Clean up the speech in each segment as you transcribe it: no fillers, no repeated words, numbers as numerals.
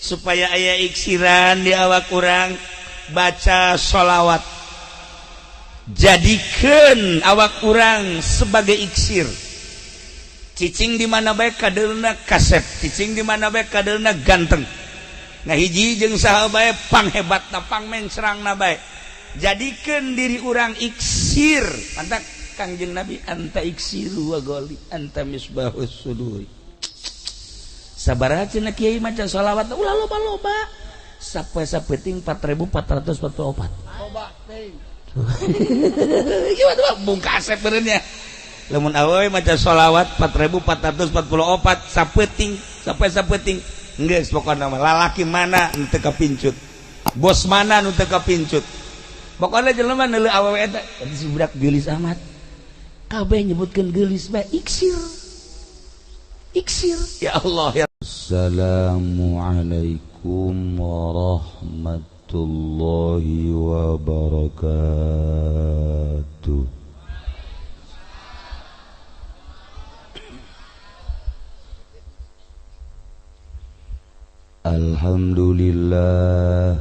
Supaya aya iksiran di awak urang, baca sholawat, jadikan awak urang sebagai iksir. Cicing di mana bae kadeulna kasep, cicing di mana bae kadeulna ganteng, ngahiji jeung saha bae panghebatna, pangmencrangna bae, jadikan diri urang iksir. Mantak Kangjeng Nabi, anta iksiru wa goli anta misbahus suduri. Sabaraha cenah kiai maca sholawat? Ulah loba-loba, sapoe sapeting 4444. Loba teuing. Gimana bung kasep benernya lamun awewe maca sholawat 4444 sapeting, sampai sapeting geus. Pokokna mah lalaki mana nu teu kapincut, bos mana nu teu kapincut, pokoknya jelema neuleuh awewe eta, si budak geulis amat, kabeh nyebutkeun geulis bae. Iksir, iksir, ya Allah ya. Assalamualaikum warahmatullahi wabarakatuh. Alhamdulillah,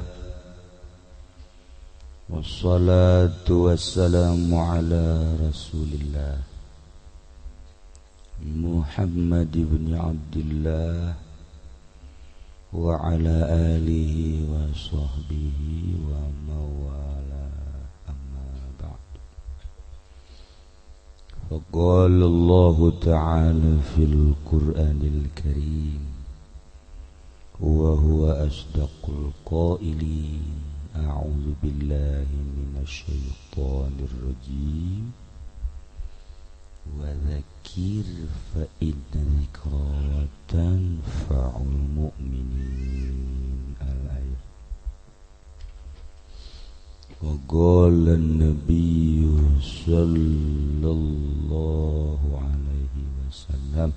wassalatu wassalamu ala rasulillah Muhammad ibn Abdillah wa ala alihi wa sahbihi wa mawala, amma ba'd. Faqala Allah ta'ala fil Qur'anil Karim wa huwa asdaqul qailin, a'udzu billahi minasy syaithanir rajim, wa dzakir fa inna dzikra tanfa'ul mu'minin. Al-ayat. Wa qala an-nabiyyu sallallahu alaihi wasallam,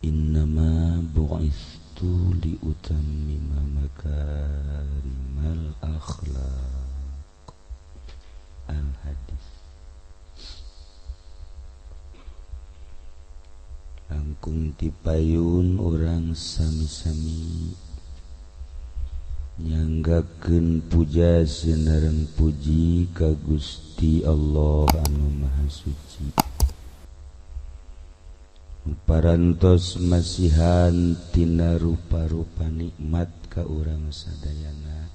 innama bu'istu liutammima makarimal akhlaq. Al-hadis. Langkung tipayun orang sami-sami nyanggakeun puja sinareng puji ka Gusti Allah anu Maha Suci, parantos masihan tina rupa-rupa nikmat ka urang sadayana,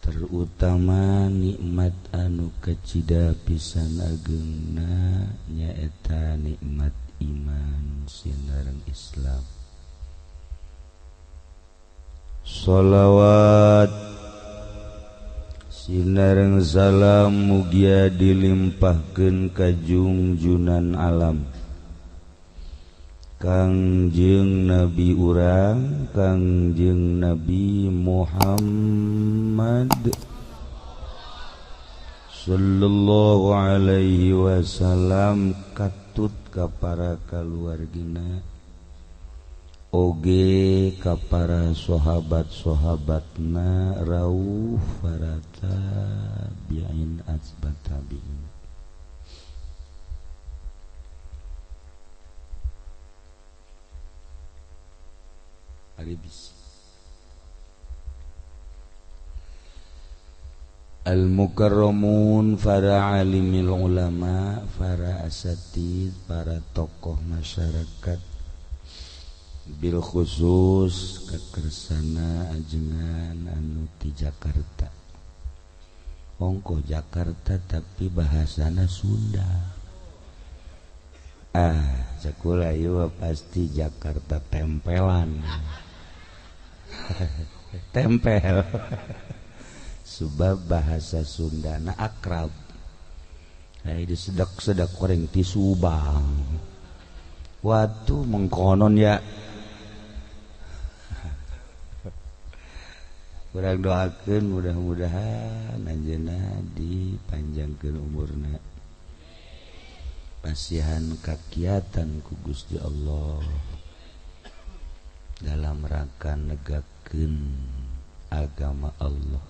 terutama nikmat anu kacida pisan ageungna nyaeta nikmat iman sinareng Islam. Sholawat sinareng salam mugia dilimpahkeun ka jungjunan alam Kangjeng Nabi urang, Kangjeng Nabi Muhammad sallallahu alaihi wasallam, katut ka para kaluargina oge ka para sahabat-sahabatna, rauh para tabi'in atbat tabi'in. Al-mukarramun, para alimil ulama, para asatid, para tokoh masyarakat, bil khusus kekersana ajengan anu ti Jakarta. Ongko Jakarta tapi bahasana Sunda. Ah, cakula ieu pasti Jakarta tempelan. Tempel. Sebab bahasa Sundana akrab. Ai disedak-sedak koreng ti Subang. Watu mengkonon ya. Kurang doakeun mudah-mudahan anjeunna dipanjangkeun umurna. Pasihan kakiatan ku Gusti Allah dalam rangka negakeun agama Allah.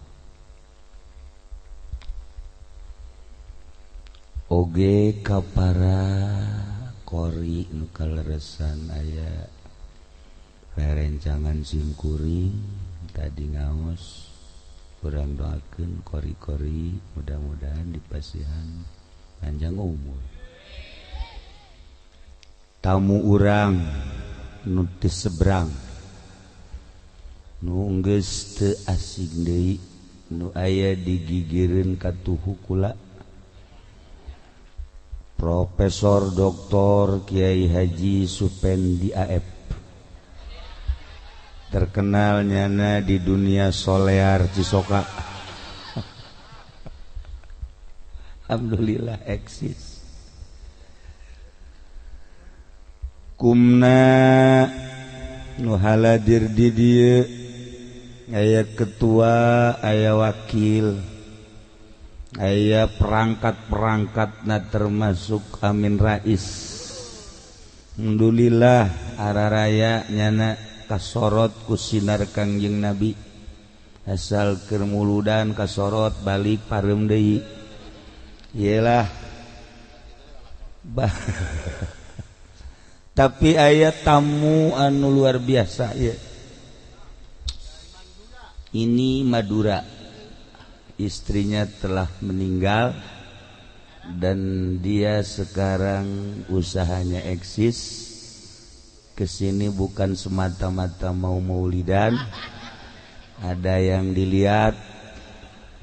Oge ka para qori nu kaleresan aya Rerencangan simkuring tadi ngaos urang doakeun kori-kori mudah-mudahan dipasihan panjang umur. Tamu urang nu ti seberang nu geus teu asing deui nu aya digigireun katuhu kula Profesor Dr. Kiai Haji Supendi AF terkenal nyana di dunia solear Cisoka. Alhamdulillah eksis. Kumna nu haladir di dieu aya ketua, aya wakil, aya perangkat-perangkatna termasuk Amin Rais. Alhamdulillah araraya nyana kasorot ku sinar Kangjeng Nabi. Asal keur muludan kasorot balik pareum deui. Iyalah. Tapi aya tamu anu luar biasa ieu. Ini Madura. Istrinya telah meninggal dan dia sekarang usahanya eksis. Kesini bukan semata-mata mau maulidan, ada yang dilihat,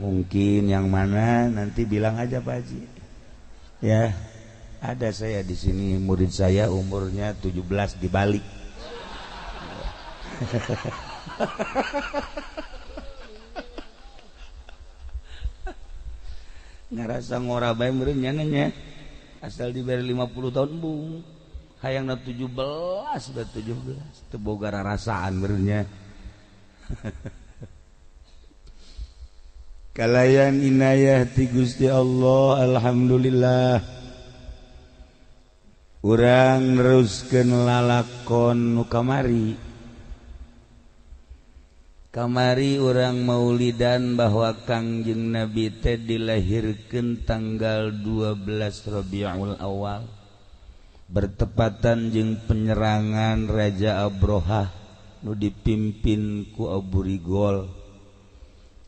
mungkin yang mana nanti bilang aja Pak Haji. Ya, ada saya di sini murid saya umurnya 17 dibalik. Ngerasa ngora bae meureun nya nya. Asal diberi 50 tahun bung. Hayangna 17 udah 17 teu boga rarasaan meureunnya. Kalayan inayah ti Gusti Allah, alhamdulillah. Urang neruskeun lalakon nu kamari. Kamari urang maulidan bahwa Kangjeng Nabi teh dilahirkeun tanggal 12 Rabiul Awal. Bertepatan jeung penyerangan Raja Abrohah nu dipimpin ku Abu Rigol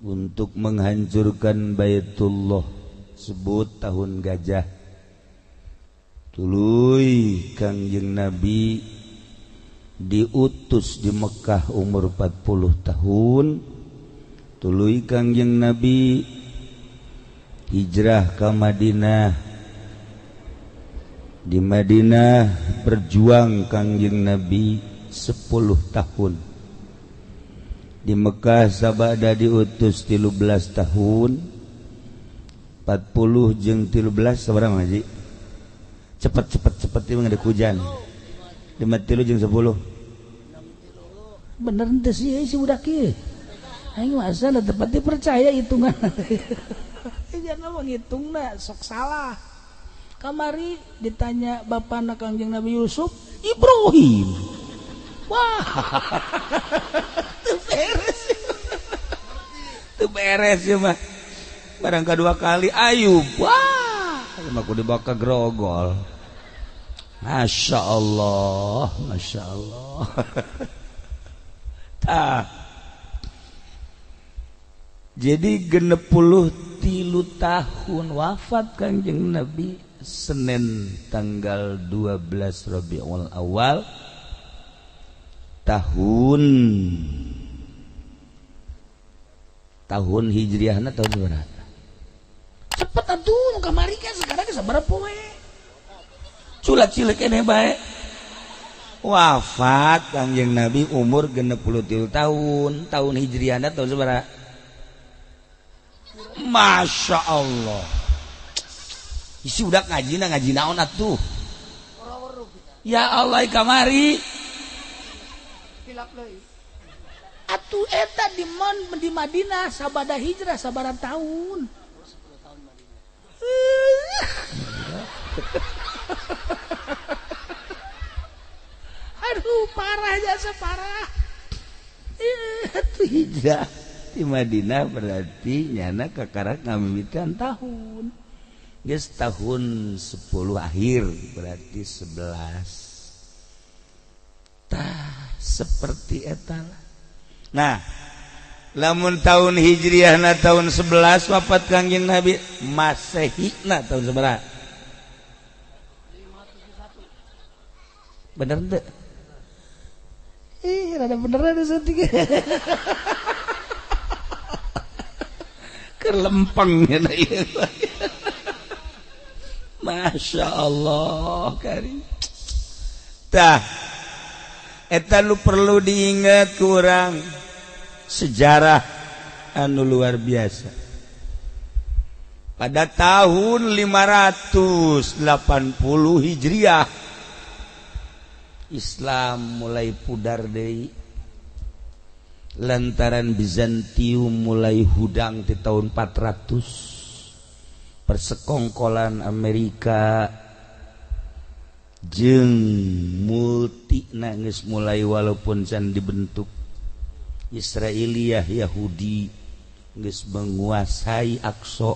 untuk menghancurkan Baitullah, sebut tahun gajah. Tuluy Kangjeng Nabi diutus di Mekah umur 40 tahun. Tuluy Kangjeng Nabi hijrah ke Madinah. Di Madinah berjuang Kangjeng Nabi 10 tahun. Di Mekah sabada diutus 13 tahun. 40 jeung 13 sabaraha Haji? Cepet ieu ada hujan. 53 jeung 10. Bener henteu sih si budak ieu. Aing mah asal tepat dipercaya hitungan. Jangan ngitungna sok salah. Kamari ditanya bapana Kangjeng Nabi Yusuf, Ibrahim. Wah. Teu beres. Teu beres ya mah. Barang kedua kali Ayub. Wah, mah kudu dibawa ke grogol. Masya Allah, Masya Allah. Tah. Jadi 63 tahun wafat Kangjeng Nabi Senin tanggal 12 Rabiul Awal tahun Hijriahna tahun berapa? Cepet atuh kamari kan sekarang geus sabaraha poe. Culat cilik keneh bae. Wafat Kangjeng Nabi umur 63 tahun, tahun Hijriahna tahun sabaraha? Masya Allah. Isi udah ngaji ngaji naon atuh. Ya Allah kamari. Atuh eta di mon di Madinah sabada hijrah sabaraha tahun. Aduh parah jasa parah. Atuh hijrah di Madinah berarti nyana kakarak ngamimitan tahun. Geus tahun 10 akhir berarti 11. Tah 11 Seperti eta. Nah, lamun tahun Hijriahna tahun 11 wafat Kangjeng Nabi, Masehina tahun sabaraha? Bener teu? Ih, rada bener ada saeutik. Kelempeng nya ieu. Masya Allah karim. Tah, eta lu perlu diingat kurang sejarah anu luar biasa. Pada tahun 580 Hijriah Islam mulai pudar deui lantaran Bizantium mulai hudang di tahun 400. Persekongkolan Amerika jeung multi nangis mulai walaupun can dibentuk Israiliyah Yahudi geus menguasai Aqsa,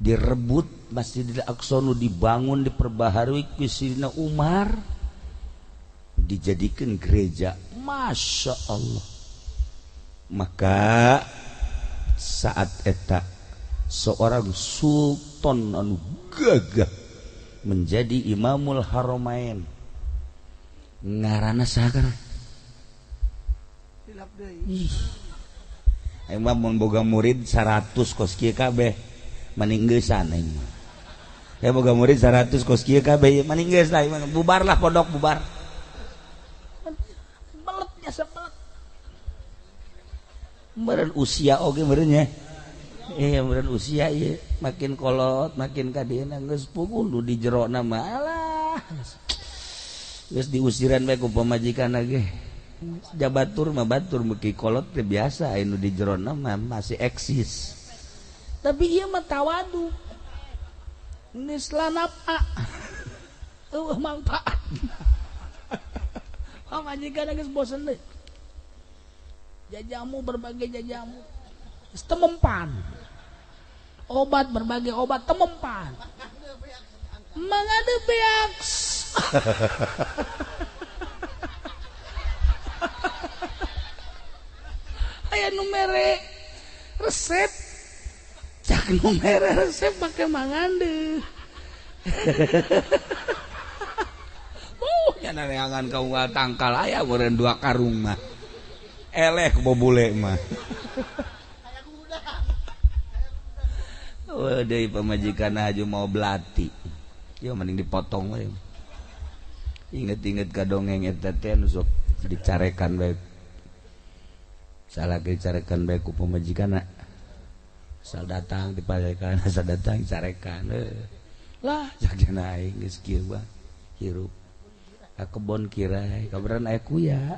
direbut Masjidil Aqsa nu dibangun diperbaharui ku Sayyidina Umar dijadikan gereja. Masya Allah. Maka saat eta seorang sultan anu gagah menjadi Imamul Haramain, ngaranna saha? Ih, aing mah mun boga murid 100 kos kieu kabeh maninggeusan aing mah. Ya boga murid 100 kos kieu kabeh maninggeus lah, bubarlah pondok bubar. Beletnya sebelet. Meureun usia oge meureun nya. Iya meureun usia ieu makin kolot makin ka dieuna geus pukul nu di jerona mah alah. Geus diusiran bae ku pamajikan ge. Jabatur mah batur meuki kolot teh biasa anu di jerona mah masih eksis. Tapi ieu mah tawadu. Geus lanapa. Eueuh manfaat. Pamajikan geus bosen deui. Jajamu berbagai jajamu. Geus temempan. Obat berbagai obat temempan. Mangade beak. Aya nu mere resep. Cak nu mere resep make mangande. Nya neangan ka unggal tangkal aya meureun 2 karung mah. Eleh bobule mah. Wah, deui pamajikan aju mau belati. Yo mending dipotong we. Inget-inget ka dongeng eta teh nu sok dicarekan bae. Salah dicarekan bae ku pamajikanna. Asal datang diparekan, asal datang dicarekan. Lah, jagana aing geus kieu mah hirup. Ka kebon kirai, kabaran aya kuya.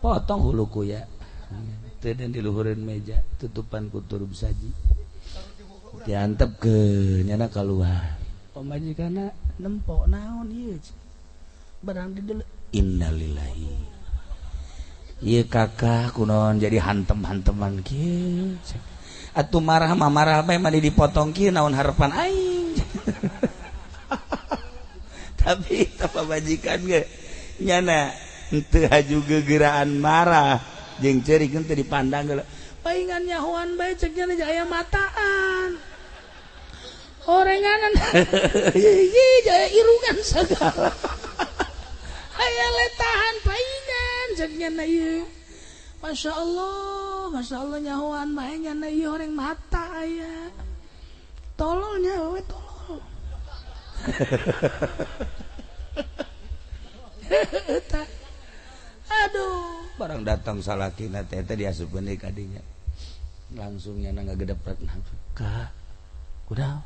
Potong hulu kuya. Teu den di luhureun meja, tutupan ku turub saji. Diantep ke nyana keluar. Pamajikanna nempo naon ieu? Barang didelek. Innalillahi. Ieu kakak kunaon jadi hantem-hanteman kieu. Atuh marah mah marah bae mah dipotong kieu naon harapan aing. Tapi teh pamajikan ge nyana henteu haju gegeraan marah jeung ceurik henteu dipandang geula. Paingan nyahoan bae cek nya aya mataan. Orenganan ieu jaya irungan sagala. Aya letahan paingan cek nya ieu. Masya Allah nyahoan bae nya ieu horeng mata aya. Tololnya we tolol. Aduh, barang datang salakina teh teh diasupkeun deui ka dinya. Langsung nya ngagedepret ka. Kudaw.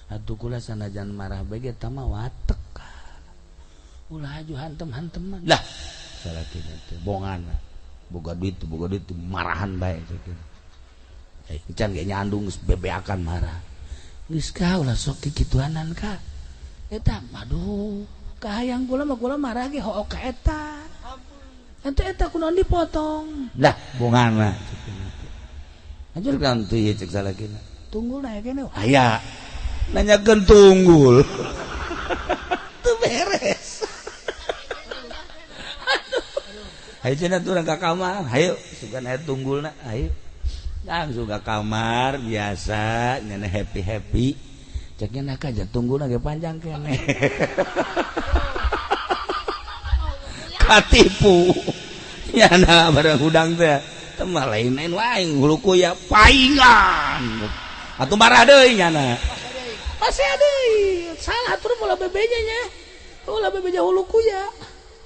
Atuh kula sanajan marah bae ge eta mah watek. Ulah aju hantem-hanteman. Lah, salakina teh bongan. Boga duit marahan bae cek. Eh, can ge nyandung geus bebeakan marah. Geus ka ulah sok kikituanan ka. Eta aduh, kahayang kula mah kula marah ge hook ka eta. Ente eta kunaon dipotong. Lah, bongana cek. Anjur kan teu ieu cek salakina. Tunggul na kene. Aya. Nanyakeun tunggul. Teu beres. Hayu cenah turun ka kamar, hayu sugan aya tunggulna, hayu. Langsung ka kamar biasa nyana happy-happy. Cek nya nak aja tunggulna ge panjang keneh. Katipu. Nyana barang hudang teh. Teu mah lain-lain wae hulu kuya paingan. Atuh marah deui nyana. Masih deui. Salah atuh moal bebeja nya. Ulah bebeja hulu kuya.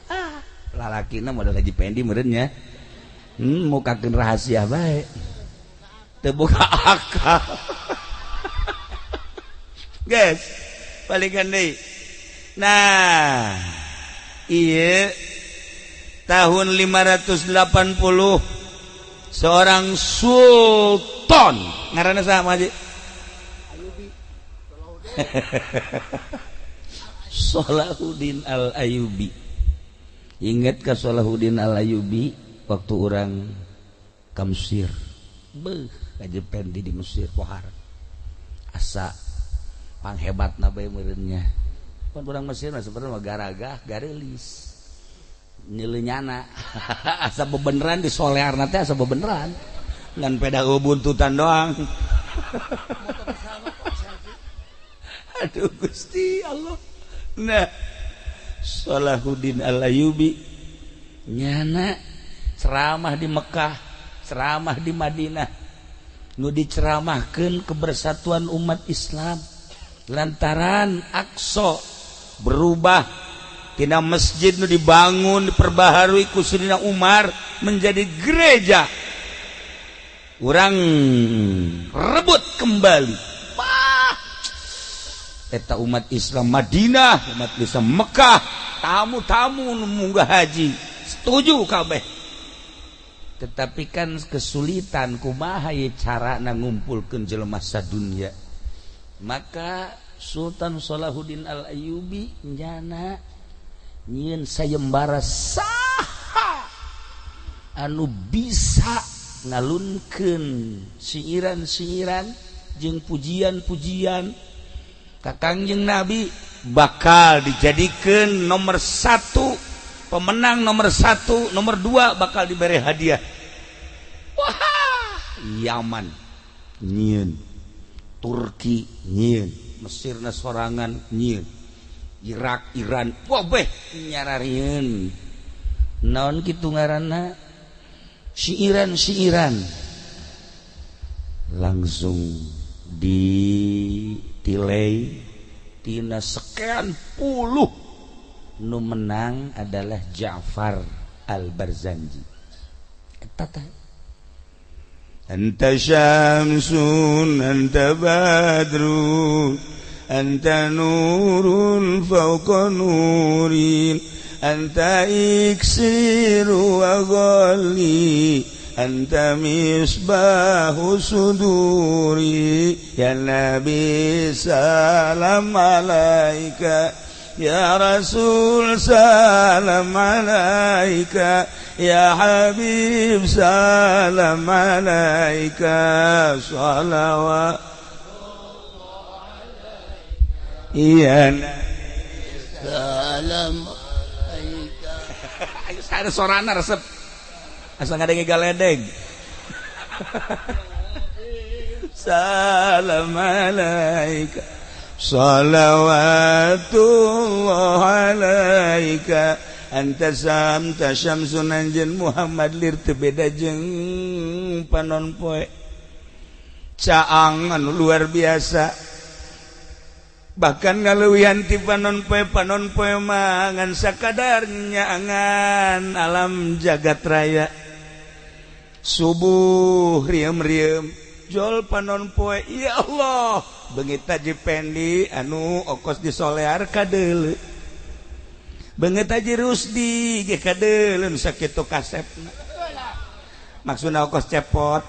Ah. Lalakina modal Haji Pendi meureun nya. Mukakeun rahasia bae. Teu boga akal. Guys, balikan deui. Nah, ieu tahun 580 seorang sultan ngaranna saha Haji? Ayubi. Salahuddin Al-Ayyubi. Ingat ka Salahuddin Al-Ayyubi waktu orang ka Mesir. Beuh, Haji Pendi di Mesir pohar. Asa panghebatna bae meureun nya. Pan urang Mesir mah sebenarnya mah garagah, gareulis. Nyeleunyana. Asa bebeneran di solearna teh asa bebeneran. Ngan peda buntutan doang. Aduh Gusti Allah. Nah, Salahuddin Al-Ayyubi nyana ceramah di Mekah, ceramah di Madinah. Nu diceramahkeun kebersatuan umat Islam lantaran Aqsa berubah tina masjid nu dibangun diperbaharui ku Sayyidina Umar menjadi gereja. Urang rebut kembali. Wah, eta umat Islam Madinah, umat Islam Mekah, tamu-tamu nu munggah haji setuju kabeh. Tetapi kan kesulitan kumaha ye carana ngumpulkeun jelema sadunya. Maka Sultan Salahuddin Al-Ayyubi nyana nyieun sayembara saha anu bisa ngalunkeun siiran-siiran jeung pujian-pujian ka Kangjeng Nabi bakal dijadikeun nomor 1 pemenang nomor 1, nomor 2 bakal diberi hadiah. Wah, Yaman nyieun, Turki nyieun, Mesirna sorangan nyieun, Irak, Iran, wah beh nyararieun. Naon kitu ngaranna? Siiran-siiran langsung ditilai tina sekian puluh nu menang adalah Ja'far Al-Barzanji. Eta teh Anta syamsun, anta badrun, anta nurun fawqa nurin, anta iksiru wa ghali, anta misbahu suduri. Ya Nabi salam alaika, ya Rasul salam alaika, ya Habib salam alaika, salawat ya Nabi salam alaika. Ada sorana resep asal ngadenge galedeg. Salam alaika, salawatullah alaika, anta samta syamsun anjeun Muhammad lir teu beda jeung panon poe. Caang anu luar biasa, bahkan ngaleuwihan ti panon poe. Panon poe mah ngan sakadar nyaangan alam jagat raya. Subuh rieum-rieum jol panon poe, ya Allah beungit Haji Pendi anu okos di solear kadeuleu, beungit Haji Rusdi ge kadeuleu sakitu kasepna, maksudna okos cepot.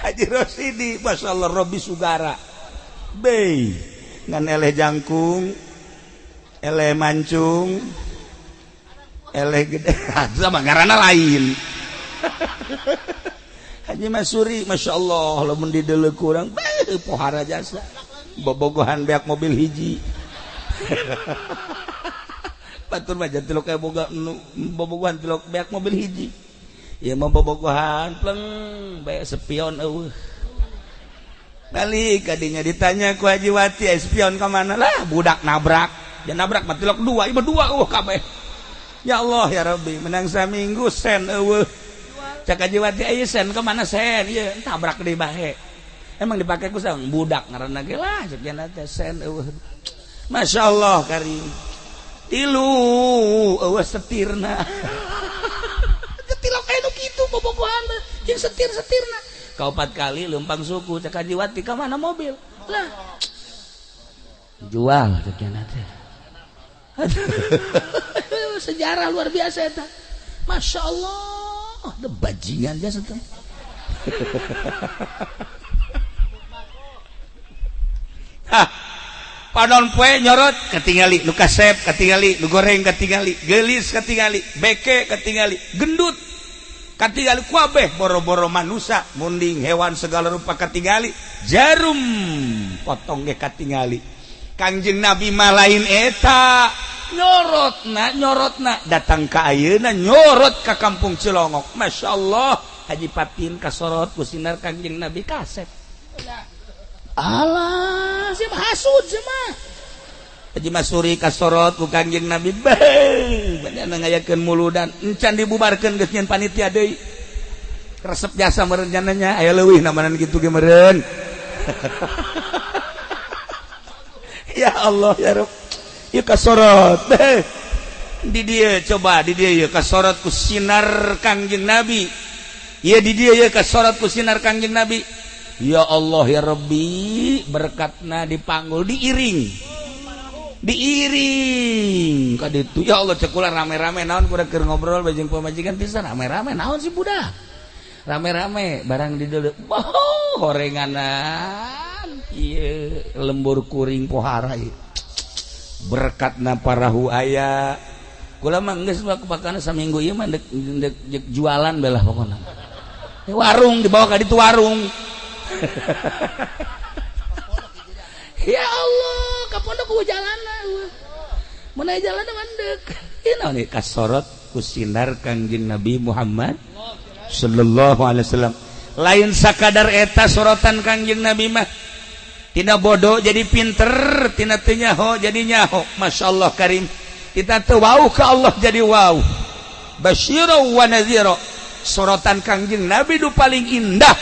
Haji Rosidi masyaallah Robi Sugara bei ngan eleh jangkung, eleh mancung, eleh gede sama ngaranna lain. Haji Masuri Masya Allah lamun dideuleu kurang beuh pohara jasa bobogohan beak mobil hiji. Batur mah tilok kayak boga bobogohan tilok beak mobil hiji. Ieu mah bobogohan pleng bae spion eueuh. Balik kadinya ditanya ku Haji Wati, spion ka mana lah budak nabrak. Dia nabrak mah tilok dua, ieu mah dua eueuh kabeh. Ya Allah ya Rabbi, menang saminggu sen eueuh. Cak Haji Wati aya sen ka mana sen? Ieu tabrak deui bae. Emang dipake ku sang budak ngaranna ge lah cek jana teh sen eueuh. Masya Allah karim. Tilu eueuh setirna. Tilok aya nu kitu bobogohan jeung setir-setirna. Kaopat kali lempang suku cek Haji Wati ka mana mobil? Lah. Jual cek jana teh. Sejarah luar biasa eta. Masya Allah, ada bajingan jasa teh. Hah, panon poe nyorot katingali nu kasep katingali nu goreng katingali geulis katingali beke katingali gendut katingali kuabeh boro-boro manusia munding hewan segala rupa katingali jarum potong ge katingali. Kangjeng Nabi mah lain eta nyorotna datang ka ayeuna nyorot ka kampung Cilongok. Masya Allah Haji Patin kasorot ku sinar Kangjeng Nabi kasep. Alah siapa hasud siapa Haji Masuri kasorot ku Kangjeng Nabi beuh banyana ngayakeun muludan encan dibubarkeun geus nyeun panitia deui resep jasa meureun nya aya leuwih namanan kitu ge meureun. Ya Allah ya Rabb ieu kasorot di dieu coba di dieu ieu kasorot ku sinar Kangjeng Nabi ieu di dieu ieu kasorot ku sinar Kangjeng Nabi. Ya Allah ya Rabbi berkatna dipanggul diiring diiring ka ditu. Ya Allah cek kula rame-rame naon kuda keur ngobrol jeung pamajikan pisan rame-rame naon si budak rame-rame barang di dieu oh horenganan ieu lembur kuring pohara ieu berkatna parahu aya. Kula mah geus mah kupakana saminggu ieu mah dek jualan belah pokona warung dibawa ka ditu warung. Ya Allah ka pondok ku jalanna mun aya jalanna mandek ieu naon ieu kasorot ku sinar Kangjeng Nabi Muhammad sallallahu alaihi wasallam. Lain sakadar eta sorotan Kangjeng Nabi mah tina bodoh jadi pinter, tina teu nyaho jadi nyaho. Masya Allah karim. Kita teu wau ka Allah jadi wau. Basyira wa nadhira. Sorotan Kangjeng Nabi nu paling indah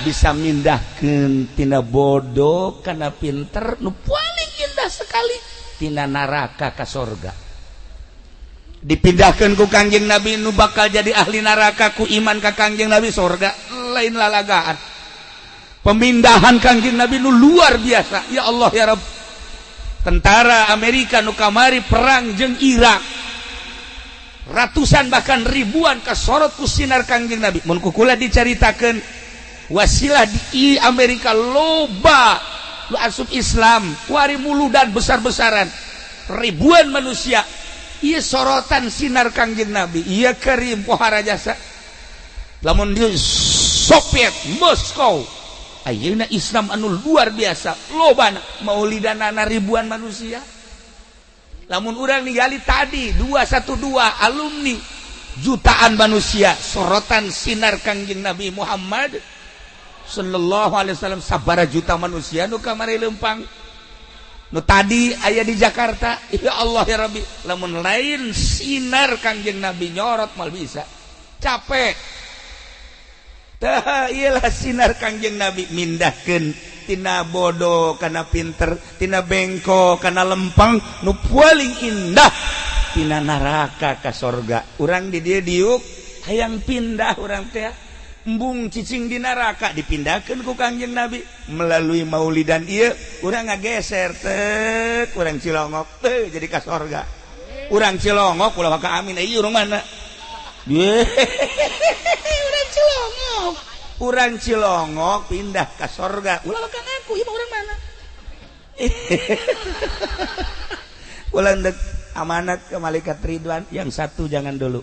bisa mindahkeun tina bodoh kana pinter nu paling indah sekali tina neraka ka sorga. Dipindahkeun ku Kangjeng Nabi nu bakal jadi ahli neraka ku iman ka Kangjeng Nabi sorga lain lalagaan. Pemindahan Kangjeng Nabi nu luar biasa. Ya Allah ya Rabb. Tentara Amerika nu kamari perang jeung Irak ratusan bahkan ribuan kasorot ku sinar Kangjeng Nabi. Mun ku kula dicaritakeun wasilah di Amerika loba lu asup Islam wari muludan besar-besaran ribuan manusia. Ieu sorotan sinar Kangjeng Nabi. Ieu karim pohara jasa. Lamun di Soviet Moskow ayeuna Islam anu luar biasa lobana maulidanana ribuan manusia. Lamun urang ningali tadi 212 alumni jutaan manusia sorotan sinar Kangjeng Nabi Muhammad sallallahu alaihi wasallam sabara juta manusia nu kamari lempang nu tadi aya di Jakarta. Ya Allah ya Rabbi lamun lain sinar Kangjeng Nabi nyorot mal bisa capek. Tah iyalah sinar Kangjeng Nabi mindahkeun tina bodoh kana pinter, tina bengko kana lempang nu paling indah tina neraka ka sorga. Urang di dieu diuk hayang pindah urang teh embung cicing di neraka dipindahkeun ku Kangjeng Nabi melalui maulidan ieu urang ngageser teh urang Cilongok teh jadi ka sorga. Urang Cilongok ulah ka amin ieu urang mana? Urang Cilongok, urang Cilongok pindah ke sorga. Ulah kan aku, ieu urang mana? Ulah ndek amanat ke malaikat Ridwan yang satu jangan dulu.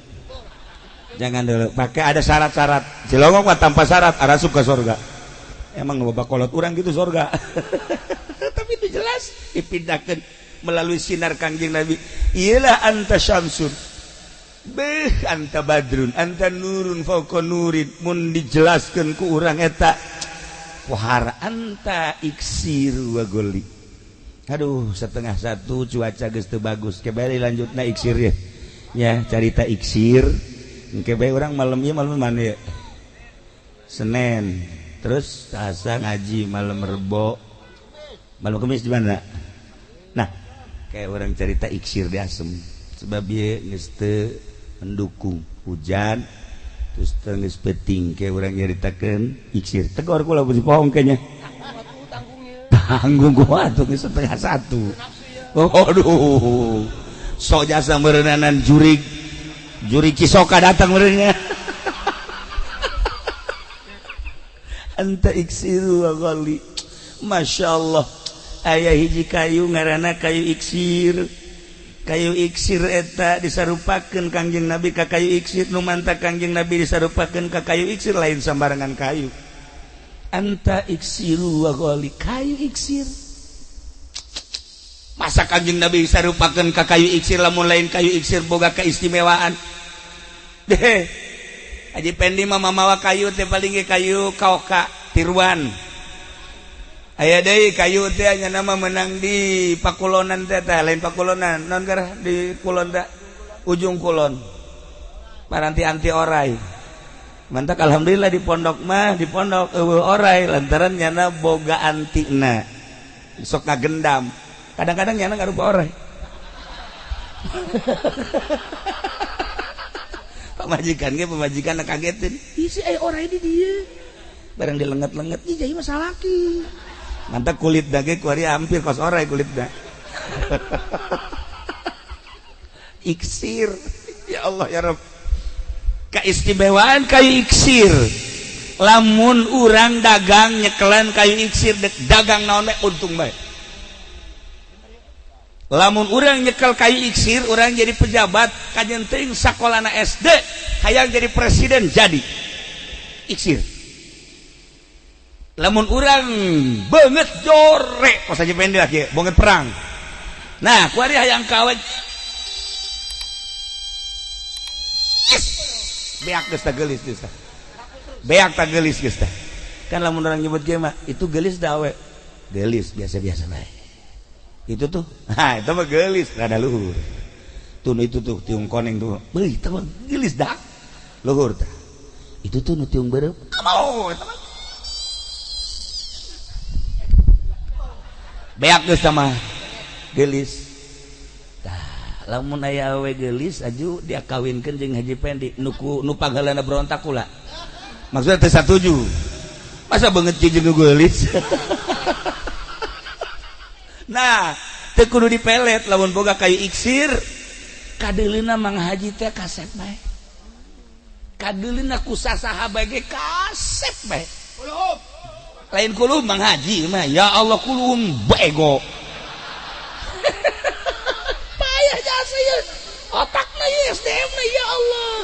Jangan dulu, pakai ada syarat-syarat. Cilongok mah tanpa syarat arasup ke sorga. Emang bapak kolot urang gitu sorga. Tapi itu jelas dipindahkan. melalui sinar Kangjeng Nabi. Iyalah anta syamsun beh anta badrun anta nurun fauqa nurin, mun dijelaskeun ku urang eta pohara anta iksir wa goli. Aduh, 12:30 cuaca geus teu bagus, kebari lanjutna iksir ya. Ya, carita iksir. Engke bae urang malam ieu, malam mana ya? Senin. Terus Selasa ngaji, malam Rebo. Malam Kamis di mana? Nah, kayak orang cerita iksir di Asem. Sebab ieu geus teu mendukung hujan, terus teu geus peuting, kayak urang nyaritakeun iksir. Tegor kula beusi pohong kayaknya. Tanggung gua atuh geus 12:30. Aduh. Sok jasa meureunanan jurig. Jurig Cisoka datang meureunnya. Anta iksiru wa ghali. Masya Allah. Aya hiji kayu ngaranna kayu iksir. Kayu iksir eta disarupakeun Kangjeng Nabi ka kayu iksir, nu manta Kangjeng Nabi disarupakeun ka kayu iksir lain sambarangan kayu. Anta iksiru wa ghali, kayu iksir. Masa Kangjeng Nabi disarupakeun ka kayu iksir lamun lain kayu iksir boga keistimewaan. Deh. Haji Pendi mah mamawa kayu teh paling ge kayu kaoka tiruan. Aya deui kayu teh nya nama menang di pakulonan teh, teh lain pakulonan, naon garah di kulon teh ujung kulon. Paranti anti orai. Mantak alhamdulillah di pondok mah, di pondok eueuh orai lantaran nyana boga antina. Sok ngagendam. Kadang-kadang nyana ngarupa orai. Pamajikan ge pamajikan kagetin. Ih si aya orai di dieu. Barang dilenget-lenget, ih jadi masalah laki. Mantap kulit dage kuari hampir kos orai kulitna. Iksir. Ya Allah ya Rabb. Keistimewaan kayu iksir. Lamun urang dagang nyekelan kayu iksir dek dagang naon bae untung bae. Lamun urang nyekel kayu iksir, urang jadi pejabat kajen teuing sakolana SD, hayang jadi presiden jadi. Iksir. Lamun urang banget jorek kos aja pendek lagi, banget perang. Nah, kuari hayang kawan. Yes. Beak geus tah geulis geus tah. Beak tah geulis geus tah. Kan lamun urang nyebut ge mah itu geulis da awe. Geulis biasa-biasa bae. Itu tuh, nah itu mah geulis rada luhur. Tuh itu tuh tiung koneng tuh. Beuh, itu mah geulis dak. Luhur tah. Itu tuh nu tiung beureum. Mau eta mah. Beak geus tah mah geulis. Tah, lamun aya awe geulis aju dia kawinkeun jeung Haji Pendi nu ku nu pangheulana berontak kula. Maksudnya teu satuju. Masa beungeut jeung geulis. Nah, teu kudu dipelet lamun boga kayu iksir. Kadeuleuna Mang Haji teh kasep bae. Kadeuleuna ku sasaha bae ge kasep bae. Kulum. Lain kulum Mang Haji mah, ya Allah kulum bego. Payah jasa ieu. Otakna ieu SDM na ya Allah.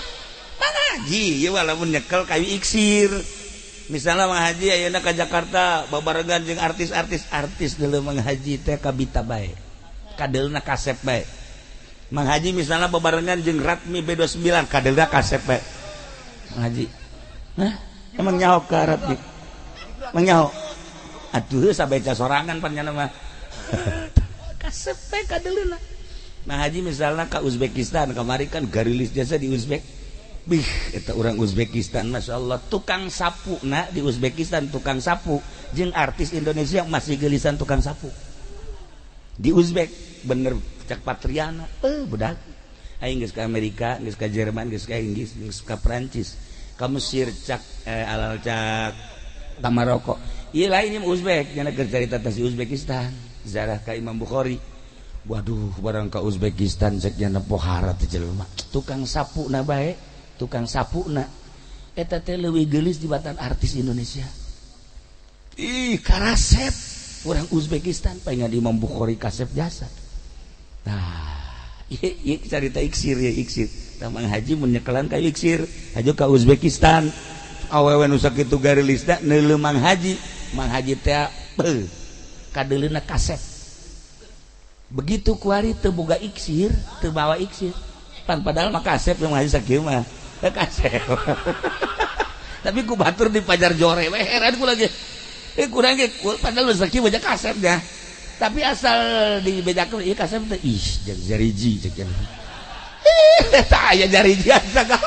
Mang Haji ieu lamun nyekel kayu iksir. Misalnya Mang Haji ayeuna ka Jakarta babarengan jeung artis-artis, artis deuleu Mang Haji teh kabita bae. Kadeulna kasep bae. Mang Haji misalnya babarengan jeung Ratmi B29 kadeulna kasep bae. Mang Haji. Hah? Emang nyaho ka Ratmi? Emang nyaho? Atuh sabeca sorangan pan nyana mah. Kasep bae kadeulna. Mang Haji misalnya ka Uzbekistan kamari kan garilis jasa di Uzbek. Bih, eta urang Uzbekistan Masya Allah, tukang sapu na di Uzbekistan, tukang sapu jeung artis Indonesia masih gelisan tukang sapu di Uzbek, bener cak Patriana, budak aing geus ka Amerika, geus ka Jerman, geus ka Inggris, geus ka Prancis, ka Mesir cak alal cak ka Maroko. Ieu lain ieu Uzbek, nya keur carita teh si Uzbekistan, zarah ka Imam Bukhari. Waduh, barang ka Uzbekistan cek nya pohara teh jelema, tukang sapu na bae. Tukang sapu na eta teh leuwih geulis dibatan artis Indonesia. Ih, karasep urang Uzbekistan pengen di Imam Bukhari kasep jasa. Nah, ieu carita iksir ya iksir. Tah Mang Haji mun nyekelan ka iksir, hajo ka Uzbekistan. Awewe nu sakitu garilisna neuleuh Mang Haji. Mang Haji teh beuh kadeuleuna kasep. Begitu kuari teu boga iksir, teu bawa iksir. Pan padahal mah kasep yang masih sakieu mah. Kasep. Tapi ku batur di pajar jore we heran ku lagi. Kurang ge padahal sakieu baca kasep nya. Tapi asal dibedakeun ieu kasep teh ih jariji cek. Tah aya jariji sagala.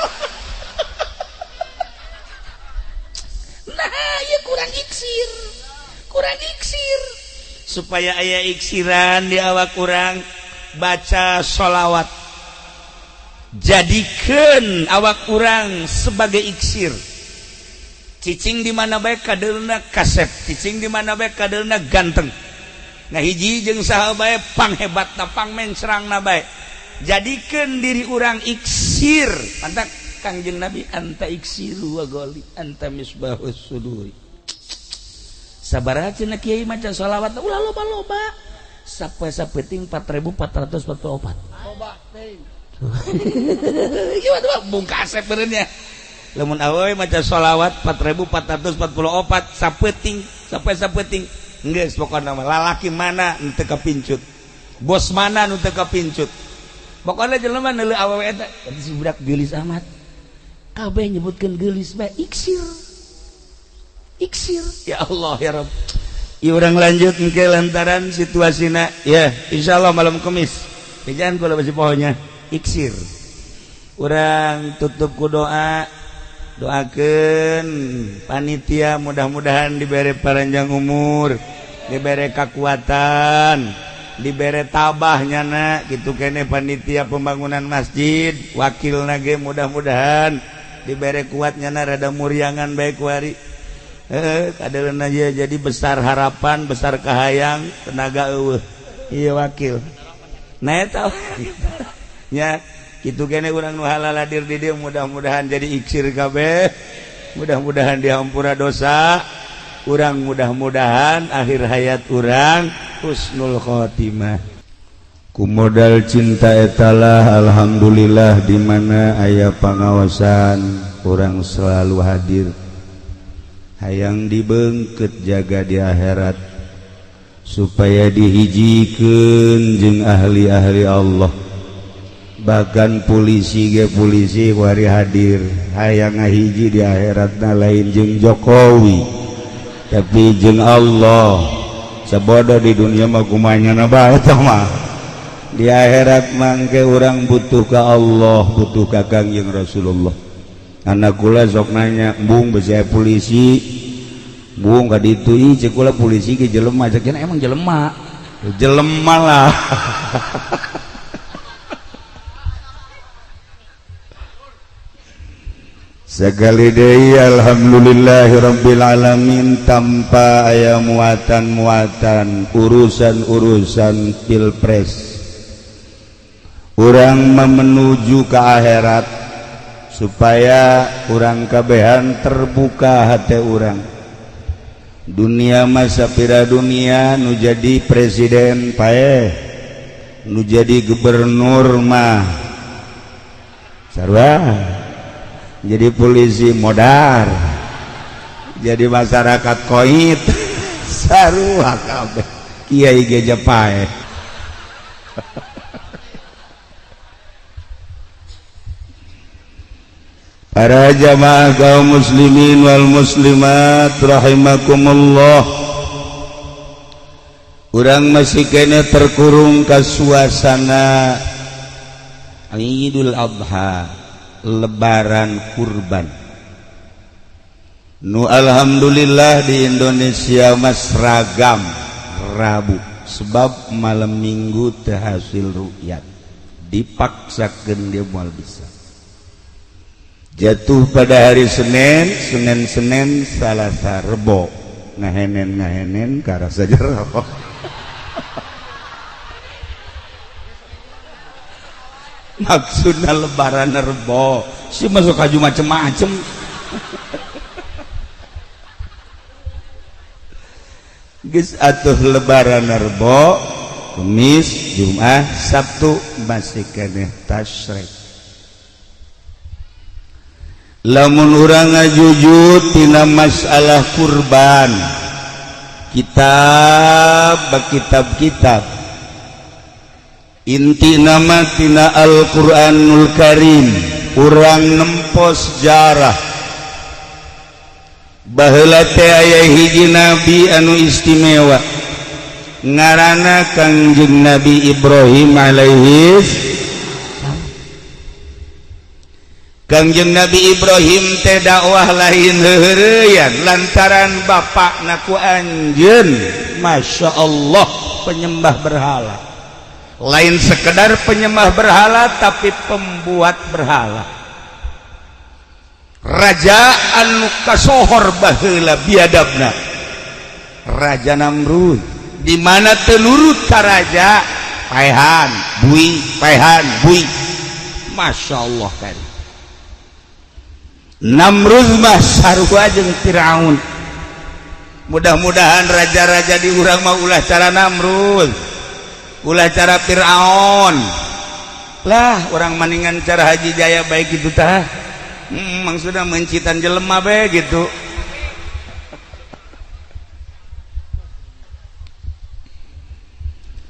Nah, ieu kurang iksir. Kurang iksir. Supaya aya iksiran di awak kurang baca sholawat, jadikan awak kurang sebagai iksir. Cicing di mana bae kadeulna kasep, cicing di mana bae kadeulna ganteng, ngahiji jeung saha bae panghebatna, pangmencrangna bae. Jadikan diri urang iksir. Pantak Kangjeng Nabi anta iksiru wa goli anta misbahus suduri. Sabaraha cenah kiai maca sholawat ulah loba-loba sampai sapeting 4444. Loba teuing. Ieu mah bung kasep beureun nya. Lamun awewe maca sholawat 4444 sapeting sampai sapeting geus pokona mah lalaki mana nu teu kapincut, bos mana nu teu kapincut. Pokona jelema neuleuh awewe eta si budak geulis amat. Kabeh nyebutkeun geulis bae iksir. Iksir ya Allah ya Rabb. Ieu urang lanjut engke lantaran situasina ya insyaallah malam Kamis. Jangan kula besi pohonya iksir. Urang tutup ku doa, doakeun panitia mudah-mudahan dibere panjang umur, dibere kekuatan, dibere tabah nyana kitu kene panitia pembangunan masjid, wakilna ge mudah-mudahan dibere kuat nyana rada muriangan bae kuari. Kadeuleuh aja jadi besar harapan, besar kahayang, tenaga eueuh. Ieu wakil. Nah eta nya kitu kene urang nu halal hadir di dieu mudah-mudahan jadi iksir kabeh. Mudah-mudahan dihampura dosa. Urang mudah-mudahan akhir hayat urang husnul khotimah. Ku modal cinta etalah alhamdulillah di mana aya pangawasan urang selalu hadir. Hayang dibengket jaga di akhirat supaya dihijikeun jeung ahli-ahli Allah. Bahkan polisi ge polisi wari hadir hayang ngahiji di akhiratna lain jeung Jokowi tapi jeung Allah. Sabodo di dunia mah kumanya bae tah mah. Di akhirat mangke urang butuh ka Allah, butuh ka Kangjeng Rasulullah. Anak kula sok nanya, "Bung besi polisi, bung ka ditu ih cek kula polisi ge jelema." Cek emang jelema. Jelema lah. Sekali deui alhamdulillahirabbil alamin tanpa aya muatan-muatan urusan-urusan pilpres. Urang menuju ke akhirat supaya urang kabehan terbuka hati urang. Dunia masa pira dunia nu jadi presiden paeh, nu jadi gubernur mah sarua, jadi polisi modar, jadi masyarakat koit sarua kabeh, kiai ge paeh. Para jamaah kaum muslimin wal muslimat rahimakumullah. Urang masih kene terkurung ke suasana Idul Adha, Lebaran kurban. Nu alhamdulillah di Indonesia mas ragam Rabu sebab malam Minggu teu hasil rukyat, dipaksakeun dia moal bisa. Jatuh pada hari Senin, Senin Senin Salasa Rebo, ngahenen ngahenen karasa jero. Maksudna lebaran Rebo, si masuk kaju macem-macem. Geus atuh lebaran Rebo, Kamis, Jumat, Sabtu masih keneh tasyrik. Lamun urang ngajujud tina masalah kurban, kitab kitab-kitab Inti nama tina Al-Qur'anul Karim, urang nempo sejarah baheula teh aya hiji nabi anu istimewa, ngaranna Kangjeng Nabi Ibrahim alaihi. Kangjeng Nabi Ibrahim teh dakwah lain heureuyan lantaran bapakna ku anjeun, Masya Allah, penyembah berhala. Lain sekedar penyembah berhala, tapi pembuat berhala, raja anu kasohor baheula biadabna, Raja Namrud, di mana teu nurut ka raja, paehan bui, paehan bui. Masya Allah kan Namrud mah sarua jeung Firaun. Mudah-mudahan raja-raja di urang mah ulah cara Namrud, ulah cara Firaun lah. Urang maningan cara Haji Jaya baik gitu tah. Maksudnya mencitan jelema bae gitu.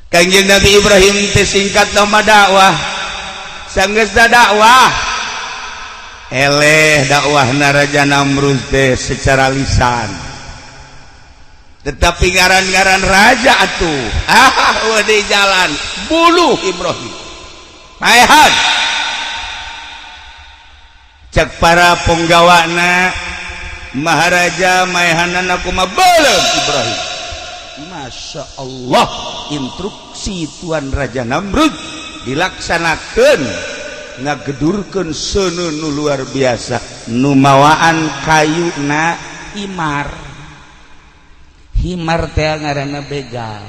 Kangjeng Nabi Ibrahim teh singkat nama dakwah, sanggeus dakwah eleh dakwah Raja Namrud teh secara lisan, tetapi ngaran-ngaran raja atuh ah di jalan buluh Ibrahim, paehan. Cek para penggawana, "Maharaja, maehanana kumaha?" "Beuleum Ibrahim." Masya Allah, instruksi Tuan Raja Namrud dilaksanakan, ngagedurkeun seuneu nu luar biasa, nu mawaan kayuna himar. Himar teh ngaranna begal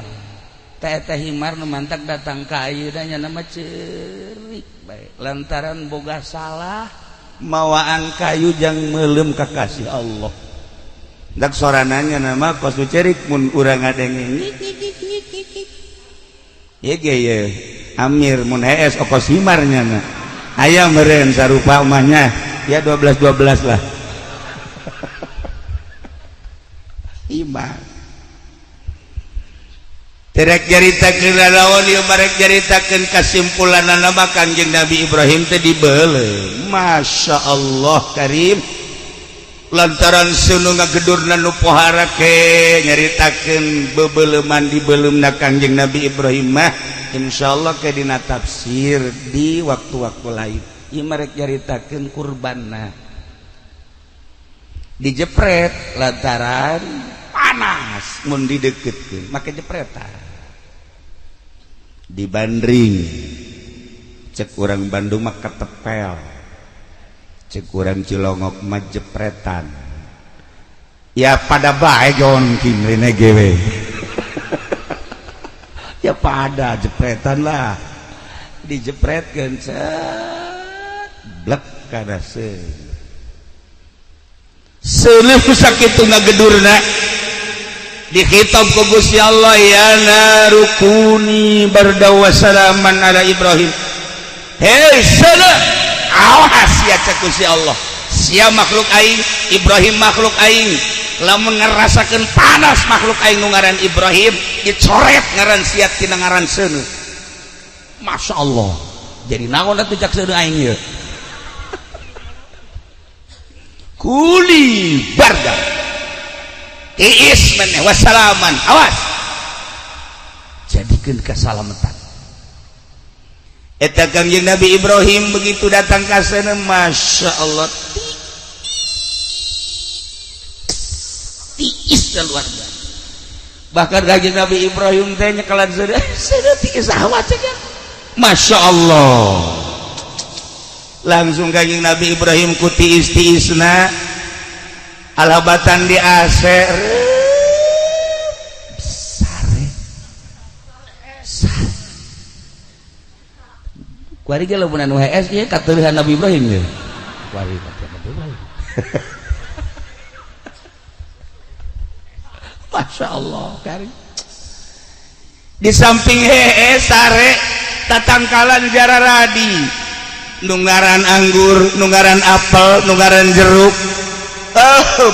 teh. Eta himar nu mantak datang ka ayeuna nya nama ceurik bae lantaran boga salah, mawaan kayu jang meuleum kakasih Allah. Dak sorananya nama kos nu cerik mun urang ngadenge ye ge ye Amir mun hees okos himarnya na aya meureun sarupa omahnya ya 12 12 lah himar. Terek nyaritakeun lalaon ieu, barek nyaritakeun kasimpulanna mah Kangjeng Nabi Ibrahim teh dibeuleum. Masya Allah Karim, lantaran seuneu ngagedurna nu pohara ke nyaritakeun bebeleuman dibeuleumna Kangjeng Nabi Ibrahim mah insyaallah ke dina tafsir di waktu-waktu lain. Ieu marek nyaritakeun kurbanna dijepret lantaran panas, mun dideketkeun make jepretan, dibandring cek urang Bandung mah ketepel, cek urang Cilongok mah jepretan. Ya pada bae jon king gewe ya pada jepretan lah, dijepretkeun set blek kana seuneu sakitu ngagedurna. Dikhitab ku Gusti Allah, "Ya naru kuni barda wa salaman ala Ibrahim." Hei seuneu, awas ya, cek Gusti Allah, sia makhluk aing, Ibrahim makhluk aing, lamun ngerasakeun panas makhluk aing nu ngaran Ibrahim, dicoret ngaran sia tina ngaran seuneu. Masya Allah, jadi naon atuh cak seuneu aing ieu? Kuli barda tiis maneh wassalaman, awas, jadikeun kasalamatan. Eta Kangjeng Nabi Ibrahim begitu datang ka sana, Masya Allah, tiis luar biasa. Bahkan Kangjeng Nabi Ibrahim teh nyekelan seuneu, seuneu tiis awat cek. Masya Allah, langsung Kangjeng Nabi Ibrahim ku tiis-tiisna alhabatan di AC sare sare. Kuari ge lamun anu HS ieu kateulihan Nabi Ibrahim ye. Kuari kateulihan Nabi Ibrahim. Masya Allah kari. Di samping hees sare tatangkalan jararadi, nunggaran anggur, nunggaran apel, nunggaran jeruk,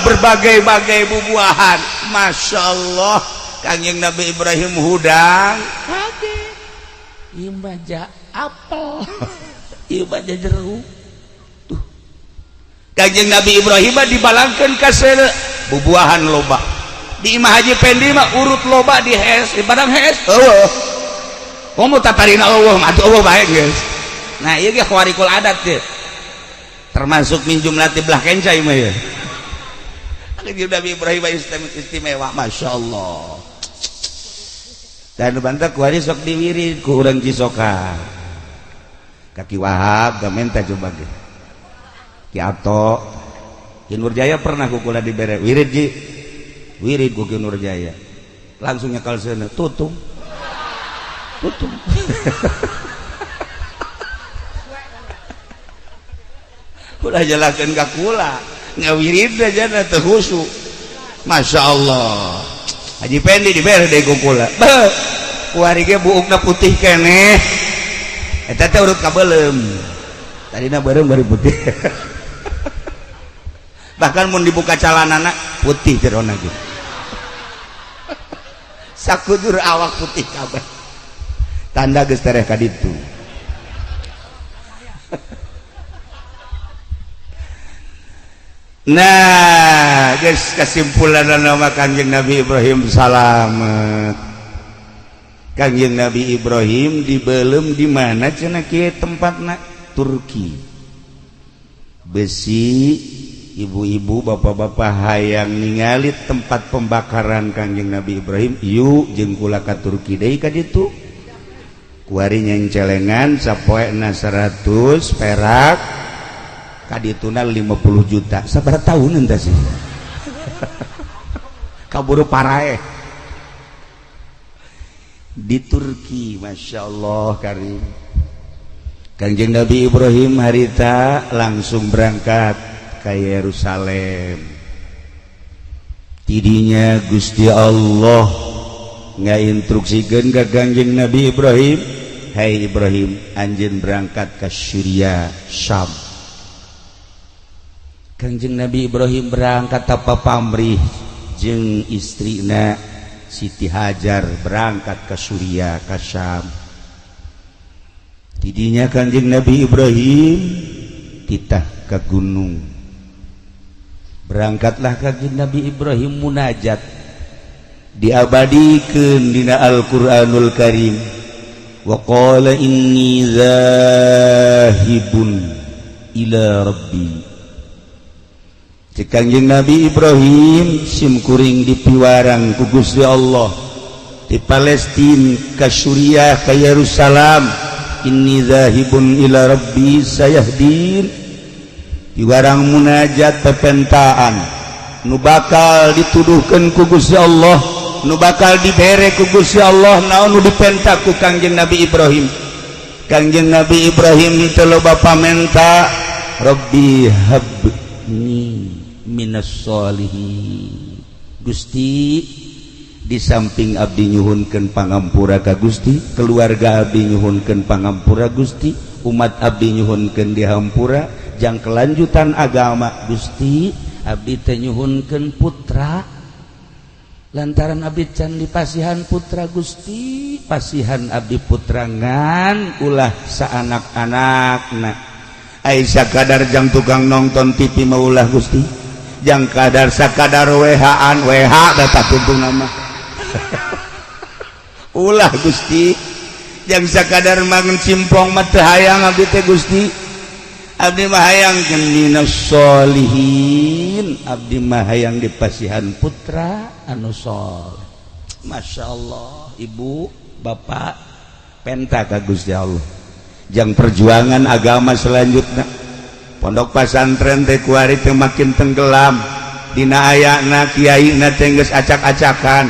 berbagai-bagai bubuahan. Masya Allah, Kangjeng Nabi Ibrahim hudang kaget. Ieu mah ja apel, ieu mah ja jeruk. Tuh, Kanjeng Nabi Ibrahim dibalangkeun ka seuneu, bubuahan loba. Di Imah Haji Pendi mah urut loba di hees, di padang hees eueuh. Komo tatarina eueuh, atuh eueuh bae geus. Nah, ieu ge khawariqul adat teh. Termasuk min jumlati belah kenca ieu mah ya. Kanjeng Nabi Ibrahim istimewa, Masya Allah. Dan bantak kuari sok diwirid ku urang Cisoka. Kaki Wahab gak minta coba ge. Ki Ato, Ki Nurjaya pernah ku kula dibere wirid ji. Wirid ku Ki Nurjaya. Langsung nyekal seuneu, tutung. Tutung. Ulah jelaskeun ka kula. Ngawirid aja teu khusyuk. Masya Allah. Haji Pendi dibere deui ku kula. Beuh. Kuari ge buukna putih keneh. Eta teh urut kabeuleum. Tadina beureum bari putih. Bahkan mun dibuka calanana putih jerona ge. Sakujur awak putih kabeh. Tanda geus tereh ka ditu. Nah, guys, kesimpulan nama Kanjeng Nabi Ibrahim salamet. Kanjeng Nabi Ibrahim dibelem di mana cenah kieu tempatna? Turki. Besi ibu-ibu bapak-bapak hayang ningali tempat pembakaran Kanjeng Nabi Ibrahim, yuk jeung kula ka Turki deui ka ditu. Kuari nyencelengan sapoena 100 perak kadituna 50 juta. Sabaraha tahun entah sih. Kaburu paraeh. Di Turki, Masya Allah karim. Kanjeng Nabi Ibrahim harita langsung berangkat ke Yerusalem. Tidinya Gusti Allah ngainstruksikeun ka Kanjeng Nabi Ibrahim, "Hai Ibrahim, anjeun berangkat ke Syria, Syam." Kanjeng Nabi Ibrahim berangkat tanpa pamrih jeung istrina Siti Hajar berangkat ke Suriah, ke Syam. Tidinya Kanjeng Nabi Ibrahim titah ke gunung. Berangkatlah Kanjeng Nabi Ibrahim munajat, diabadikeun dina Al-Qur'anul Karim. Wa qala inni zahibun ila rabbi. Cek Kanjeng Nabi Ibrahim simkuring dipiwarang ku Gusti Allah di Palestina ka Suriah ka Yerusalem, inni zahibun ila rabbi sayahdin. Piwarang munajat pepentaan nu bakal dituduhkeun ku Gusti Allah, nu bakal dibere ku Gusti Allah. Naon nu dipenta ku Kangjeng Nabi Ibrahim? Kangjeng Nabi Ibrahim teu loba pamenta, Rabbi habni minas sholihin. Gusti, di samping abdi nyuhunkeun pangampura ka Gusti, keluarga abdi nyuhunkeun pangampura Gusti, umat abdi nyuhunkeun dihampura jang kelanjutan agama Gusti, abdi teh nyuhunkeun putra lantaran abdi can dipasihan putra. Gusti, pasihan abdi putra ngan ulah saanak-anakna. Ai sakadar jang tukang nonton TV mah ulah Gusti, jang kadar sakadar WH-an WH data tuntung nama ulah Gusti, jang sakadar mangan simpong mah teu hayang abdi teh Gusti. Abdi mah hayang minas sholihin, abdi mah hayang dipasihan putra anu soleh. Masya Allah, ibu bapak penta ka Gusti Allah jang perjuangan agama selanjutnya. Pondok pesantren teh kuari teh makin tenggelam dina ayana kiai na teh geus acak-acakan.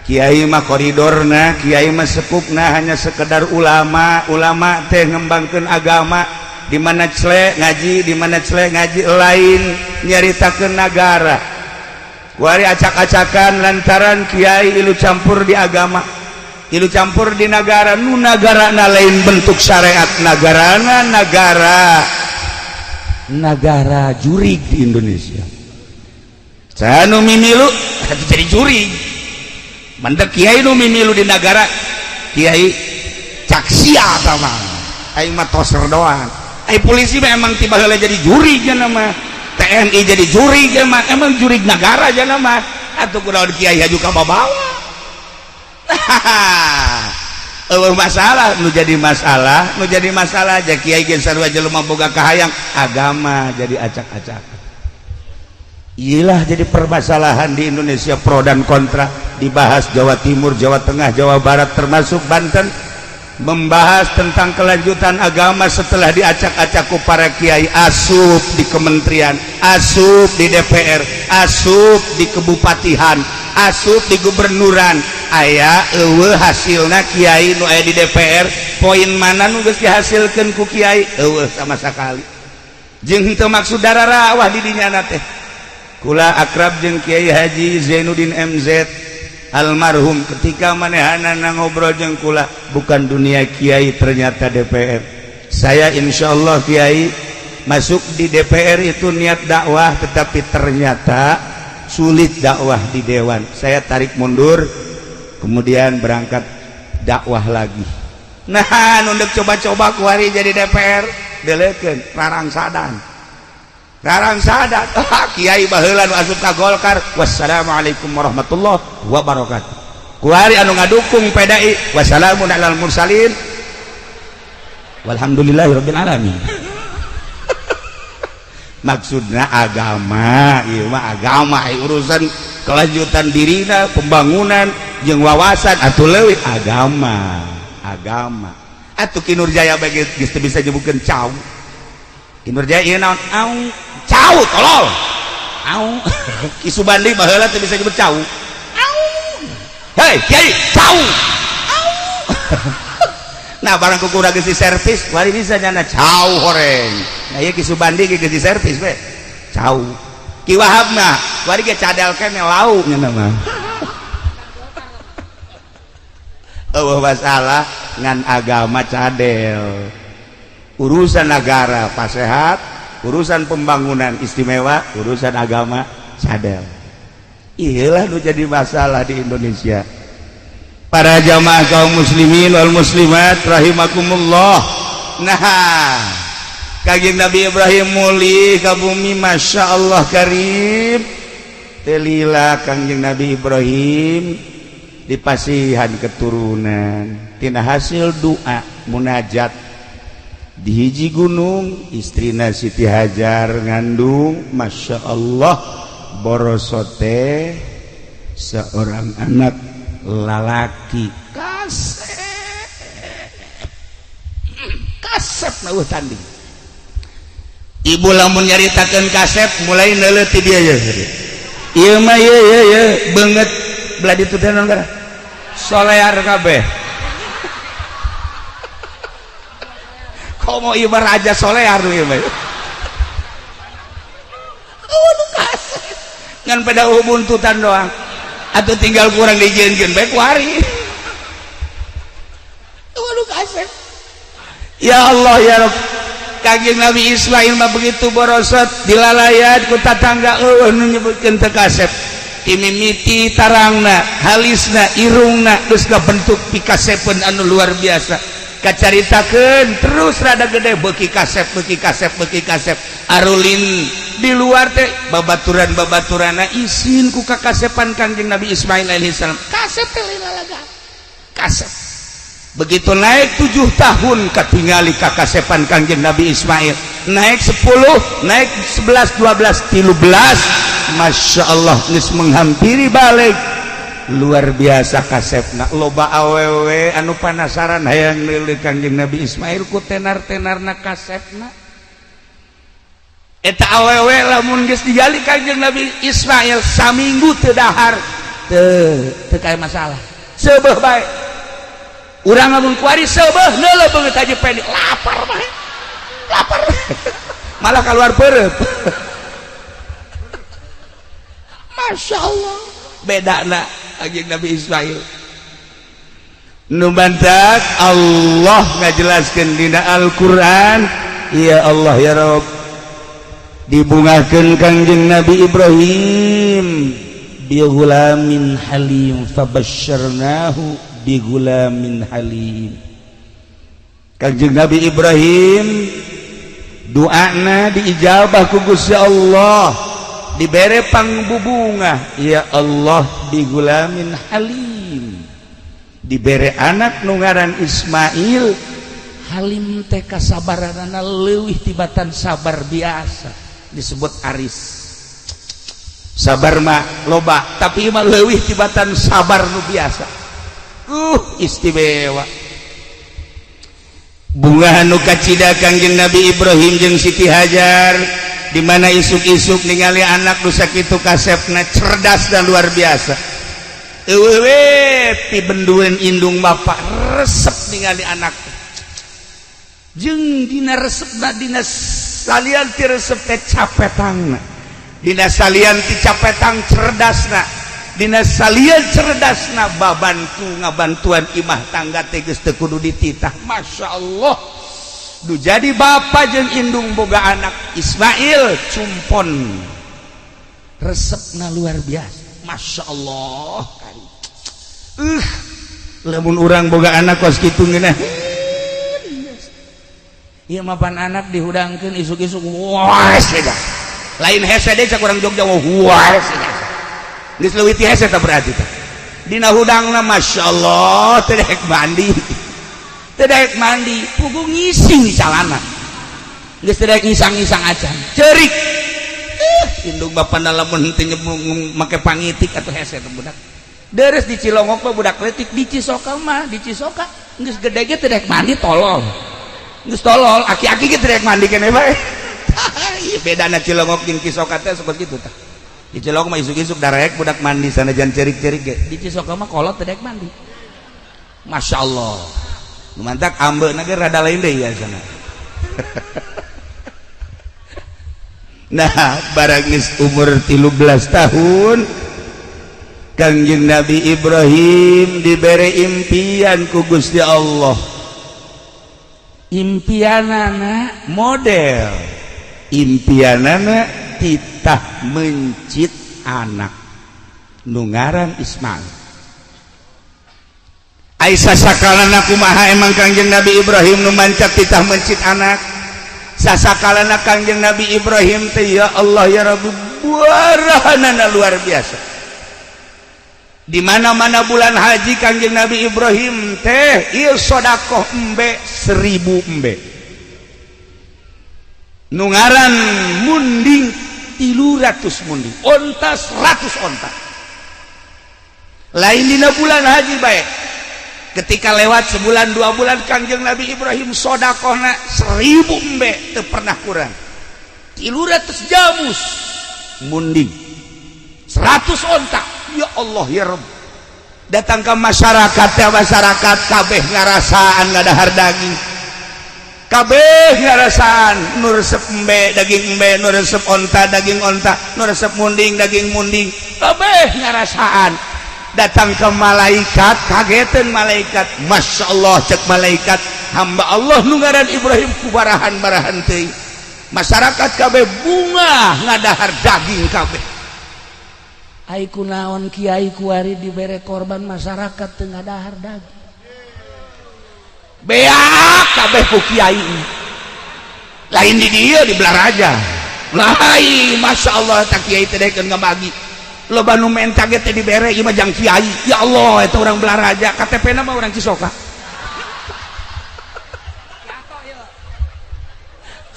Kiai mah koridorna, kiai mah sekupna hanya sekedar ulama. Ulama teh ngembangkeun agama di mana cele ngaji, di mana cele ngaji, lain nyaritakeun nagara. Kuari acak-acakan lantaran kiai ilu campur di agama, ilu campur di negara. Nu nagara na lain bentuk syariat nagarana, nagara nagara jurig di Indonesia. Saha nu mimilu jadi jurig, mandek kiai nu mimilu di negara, kiai Cak sia mah, aing mah toser doang. Ai polisi mah emang tiba heula jadi juri nya mah, TNI jadi juri nya mah, emang juri negara nya mah. Atuh kunaon kiai haju ka babawa? Eueuh masalah nu jadi masalah, nu jadi masalah aja kiai ge sarua jelema boga kahayang agama jadi acak-acak. Iyalah, jadi permasalahan di Indonesia pro dan kontra dibahas Jawa Timur, Jawa Tengah, Jawa Barat, termasuk Banten, membahas tentang kelanjutan agama setelah diacak-acak ku para kiai asup di kementerian, asup di DPR, asup di kebupatihan, asup di gubernuran. Aya eueuh hasilna kiai nu aya di DPR? Poin mana nu geus dihasilkeun ku kiai? Eueuh sama sekali. Jeung henteu maksud dararawah di dinya teh. Kula akrab jeung Kiai Haji Zainuddin MZ almarhum. Ketika manehana ngobrol jeung kula, bukan dunia kiai, ternyata DPR. Saya insya Allah, kiai, masuk di DPR itu niat dakwah, tetapi ternyata sulit dakwah di dewan. Saya tarik mundur, kemudian berangkat dakwah lagi. Nah, nunduk coba-coba kuari jadi DPR delekeun rarangsadan rarangsadan. Ah, kiai baheula nu asup ka Golkar, wassalamualaikum warahmatullahi wabarakatuh. Kuari anu ngadukung PDI, wassalamun alal mursalin walhamdulillahirabbil alamin. Maksudnya agama ieu mah, agama urusan kelanjutan dirina, pembangunan jeung wawasan atuh leuwih agama. Agama atuh Ki Nurjaya bagi geus teu bisa nyebutkeun cau. Ki Nurjaya ieu naon? Au, cau tolol, au. Ki Subandi baheula teu bisa nyebut cau. Au, hei kiai, cau, au. Nah, barang ku kurang geus servis wari bisa nyana cau horeng. Nah, ieu Ki Subandi ge geus diservis we cau. Ki Wahab mah wari ge cadel kene lau nya mah. Eueuh masalah, ngan agama cadel, urusan negara pasehat, urusan pembangunan istimewa, urusan agama cadel. Iyalah nu jadi masalah di Indonesia. Para jamaah kaum muslimin wal muslimat rahimakumullah. Nah, Kangjeng Nabi Ibrahim mulih ka bumi, Masya Allah karim. Telila Kangjeng Nabi Ibrahim dipasihan keturunan tina hasil doa munajat di hiji gunung. Istrina Siti Hajar ngandung. Masya Allah, borosote seorang anak lalaki kasep kasep na tanding. Ibu lamun nyaritakeun kasep mulai neuleuh ti dia ya. Ieu mah ieu ieu ieu beungeut belah ditu teh naon gara solear kabeh. Komo ieu mah raja solear ieu mah. Oh, kasep ngan pada buntutan doang atau tinggal kurang dijieunkeun bae kuari. Waduh, kasep. Ya Allah ya Rabb. Kangjeng Nabi Ismail mah begitu borosot dilalayat ku tatangga, eueuh nu nyebutkeun teu kasep. Timimiti tarangna, halisna, irungna geus kabentuk pikasepeun anu luar biasa. Kacaritakeun terus rada gede beuki kasep, beuki kasep, beuki kasep. Arulin di luar teh babaturan-babaturana isin ku kakasepan Kangjeng Nabi Ismail alaihissalam. Kasep teh lalaga. Kasep. Begitu naik 7 tahun katingali kakasepan Kangjeng Nabi Ismail, naik 10, naik 11, 12, 13, Masya Allah, geus menghampiri balik, luar biasa kasepna. Loba awewe anu panasaran hayang neuleuh Kangjeng Nabi Ismail ku tenar-tenarna kasepna. Eta awewe lamun geus digali Kangjeng Nabi Ismail saminggu teu dahar teu teu kaya masalah, seubeuh bae. Urang lamun kuari seubeuh neuleuh beungeut Haji Pendi, lapar mah, lapar malah keluar perep. Masya Allah, beda na Kangjeng Nabi Ismail. Nu bantak Allah ngajelaskeun dina Al-Qur'an. Ya Allah ya Rabb, dibungakeun Kangjeng Nabi Ibrahim bi ghulamin halim, fabasyarnahu bi ghulamin halim. Kanjeng Nabi Ibrahim doana diijabah ku Gusti Allah, dibere pangbubungah, ya Allah, bigulamin halim, dibere anak nu ngaran Ismail. Halim teh kasabaranana leuwih tibatan sabar biasa, disebut aris. Sabar mah loba, tapi mah leuwih tibatan sabar nu biasa. Istimewa. Bunga nu kacida Kangjeng Nabi Ibrahim jeung Siti Hajar, di mana isuk-isuk ningali anak nu sakitu kasepna, cerdas dan luar biasa. Eueuh we pibendueun indung bapak, resep ningali anak. Jeung dina resepna, dina salian ti resep teh capetangna, dina salian ti capetang cerdasna, dina salian cerdasna babantu ngabantuan imah tangga teh geus teu kudu dititah. Masya Allah, du jadi bapak jeung indung boga anak Ismail cumpon, resepna luar biasa. Masya Allah, lamun urang boga anak kos kitu ngeunah. Ieu mapan anak dihudangkeun isuk-isuk, wah, hese. Lain hese deui, cak urang Jogja, wah, hese. Geus leuwih ti hese tah berarti tah. Dina hudangna, Masya Allah, teu daek mandi. Teu daek mandi, puguh ngising di calana. Geus teu daek ngisang-ngisang acan. Ceurik. Indung bapana lamun teu make pangitik atuh hese teh budak. Deres di Cilongok mah budak leutik, di Cisoka mah, di Cisoka geus gede ge teu daek mandi, tolol. Geus tolol, aki-aki ge teu daek mandi keneh bae. Bedana Cilongok jeung Cisoka teh seperti kitu tah. Di Cilongok mah isuk-isuk darek budak mandi sanajan ceurik-ceurik ge. Di Cisoka mah kolot teu daek mandi. Masya Allah. Nu mantak ambeuna ge rada lain deui ya sana. Nah, barang geus umur 13 tahun, Kangjeng Nabi Ibrahim dibere impian ku Gusti Allah. Impianana model, impianana titah mencit anak nu ngaran Ismail. Aisyah sakalana kumaha emang Kangjeng Nabi Ibrahim nu mancap titah mencit anak? Sasakalana Kangjeng Nabi Ibrahim teh, ya Allah ya Rabbi, buarahanana luar biasa. Di mana-mana bulan haji Kangjeng Nabi Ibrahim teh ieu sodakoh embe 1000 embe. Nu ngaran munding 300 munding, onta 100 onta. Lain dina bulan haji bae. Ketika lewat sebulan 2 bulan, Kangjeng Nabi Ibrahim sodakohna 1000 embe teu pernah kurang. 300 jamus munding, 100 onta. Ya Allah ya Rabb, datang ke masyarakat ya, masyarakat kabeh ngarasaan ngadahar daging, kabeh ngarasaan nu resep embe daging embe, nu resep onta daging onta, nu resep munding daging munding, kabeh ngarasaan. Datang ke malaikat, kagetan malaikat. Masya Allah, cek malaikat, hamba Allah nu ngaran Ibrahim kubarahan-barahan teuing, masyarakat kabeh bunga ngadahar daging kabeh. Ai kunaon kiai kuari dibere korban masyarakat teu ngadahar daging? Beak kabeh ku kiai. Lain di dieu, di Balaraja lain. Masya Allah, tak kiai teh daekeun ngabagi, loba nu menta ge teh dibere. Ieu mah jang kiai. Ya Allah, eta urang Balaraja, KTP na mah urang Cisoka.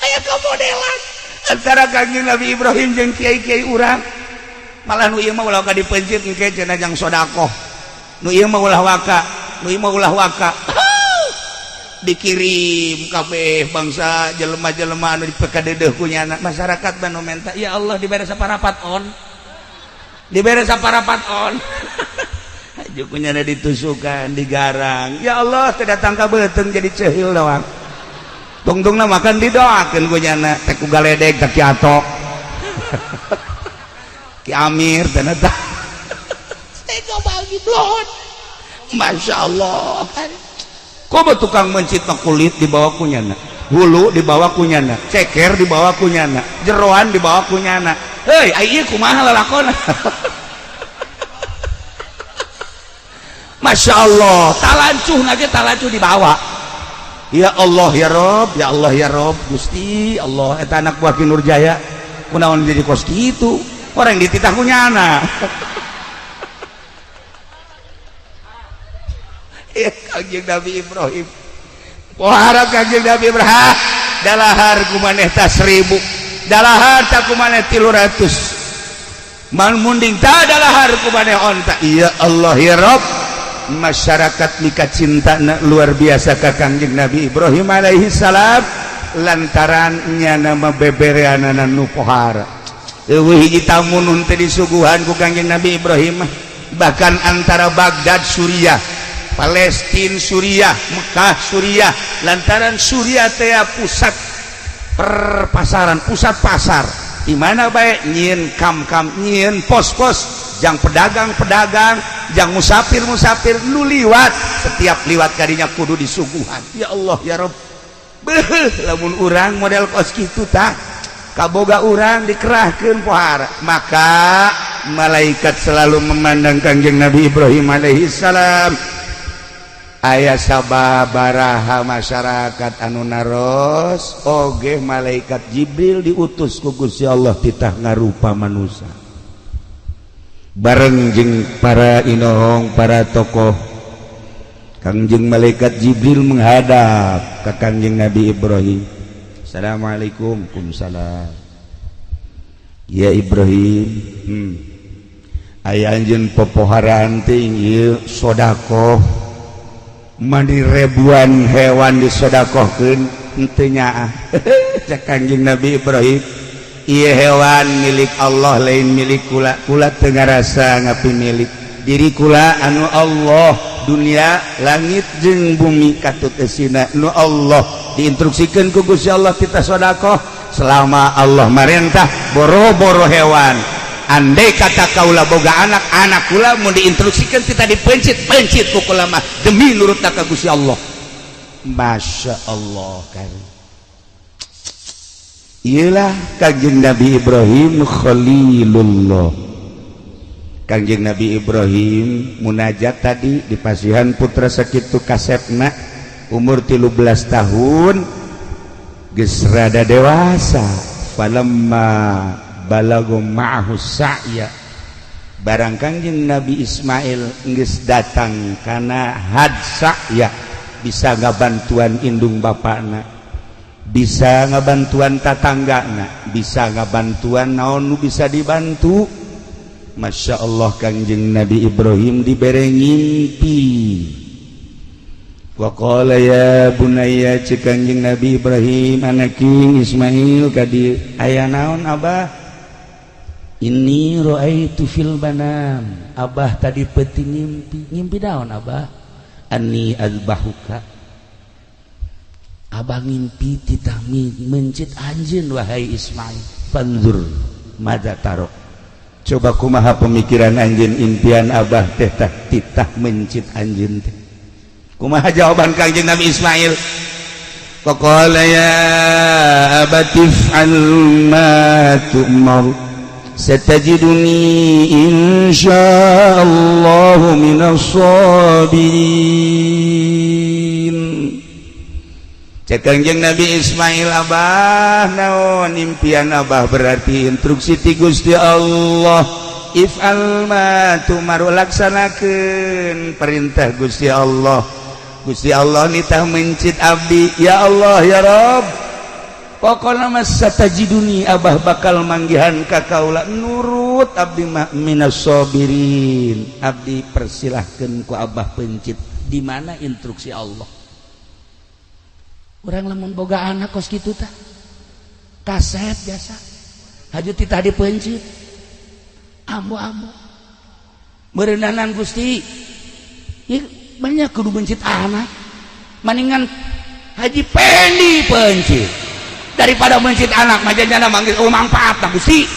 Aya kamodelan antara Kangjeng Nabi Ibrahim jeung kiai-kiai urang. Malah nu ieu mah ulah waka dipencit, engke cenah jang sodakoh. Nu ieu mah ulah waka, nu ieu mah ulah waka. Dikirim kabeh bangsa jelema-jelema anu dipekadeudeeh ku nyana. Masyarakat banu menta, ya Allah, dibere saparapat on, dibere saparapat on. Haju ku nyana ditusukan, digarang. Ya Allah, teu datang ka beuteung jadi ceuhil doang. Tungtungna makan didoakeun ku nyana teh ku galedeg ka Ki Ato, Ki Amir ternyata. Saya bagi blon. Masya Allah, kok tukang mencit mah kulit dibawa ku nyana, hulu dibawa ku nyana, ceker dibawa ku nyana, jeroan dibawa ku nyana. Hei, ai ieu kumaha lalakona? Masya Allah, talancuh nage, talancuh dibawa. Ya Allah ya Rob, ya Allah ya Rob, Gusti Allah, eta anak buah Ki Nurjaya kunaon jadi kos kitu, orang dititah ku nyana. Ya Kangjeng Nabi Ibrahim, pohara Kangjeng Nabi Ibrahim, dalahar ku maneh ta 1000, dalahar ta ku maneh 300, man munding ta dalahar ku maneh onta. Ya Allah ya Rob, masyarakat mika cinta luar biasa ka Kangjeng Nabi Ibrahim alaihi salam lantaran nya nama bebereanana nu pohara. Eueuh hiji tamu nu teu disuguhan ku Kangjeng Nabi Ibrahim, bahkan antara Baghdad Suriah, Palestina Suriah, Mekah Suriah, lantaran Suriah teh pusat perpasaran, pusat pasar di mana bae nyieun kam-kam, nyieun pos-pos jang pedagang-pedagang, jang musafir-musafir nu liwat, setiap liwat kadinya kudu disuguhan. Ya Allah ya Rob, beuh lamun urang model kos kitu tah kaboga urang dikerahkeun pohara. Maka malaikat selalu memandang Kangjeng Nabi Ibrahim alaihi salam. Aya sababaraha masyarakat anu naros oge, malaikat Jibril diutus ku Gusti Allah titah ngarupa manusia bareng jeung para inohong, para tokoh. Kangjeng malaikat Jibril menghadap ke Kangjeng Nabi Ibrahim. Assalamualaikum. Waalaikumsalam. Ya Ibrahim, aya anjeun popoharaan teh ieu sodakoh mani ribuan hewan disodakohkeun henteu nyaah. Cek Kangjeng Nabi Ibrahim, ieu hewan milik Allah, lain milik kula. Kula teu ngarasa ngapi milik diri kula. Anu Allah dunia, langit jeung bumi katut esina nu Allah. Diinstruksikeun ku Gusti Allah kita sodakoh selama Allah marentah boro-boro hewan, andai kata kaula boga anak, anak kula mau diinstruksikan kita dipencit, pencit ku kula mah demi nurut ka Gusti Allah. Masya Allah kan. Iyalah Kangjeng Nabi Ibrahim Khalilullah. Kangjeng Nabi Ibrahim munajat tadi di pasihan putra sakitu kasepna, umur 13 tahun geus rada dewasa. Falamma balagu ma'ahu sa'ya, barang Kangjeng Nabi Ismail geus datang kana had sa'ya, bisa ngabantuan indung bapakna, bisa ngabantuan tatanggana, bisa ngabantuan naon nu bisa dibantu. Masya Allah, Kangjeng Nabi Ibrahim dibere ngimpi. Wa qala ya bunayya, cek Kangjeng Nabi Ibrahim, anaki Ismail kadi. Aya naon, Abah? Inni ra'aitu fil manam, Abah tadi peuting ngimpi. Ngimpi naon, Abah? Anni azbahuka, Abah ngimpi titah mencit anjeun, wahai Ismail. Fanzur madza taro, coba kumaha pemikiran anjeun, impian Abah teh tah titah mencit anjeun teh kumaha? Jawaban Kangjeng Nabi Ismail, faqala ya abati if'al ma tu'mar, satajiduni insyaallah minas sabirin. Cek Kangjeng Nabi Ismail, Abah, naon impian Abah berarti instruksi ti Gusti Allah. If'al ma tu'mar, laksanakeun perintah Gusti Allah. Gusti Allah nitah mencit abdi. Ya Allah ya Rob, pokokna mah satajiduni, Abah bakal manggihan ka kaula, nurut abdi mah, minas sabirin. Abdi persilahkeun ku Abah pencit. Di mana instruksi Allah? Urang lamun boga anak kos kitu tah kaset biasa haju titah dipencit, ambo-ambo meureunanan Gusti. Ya, banyak kudu mencit anak, maningan Haji Pendi pencit daripada mencit anak majana manggil. Oh, manfaat nah Gusti.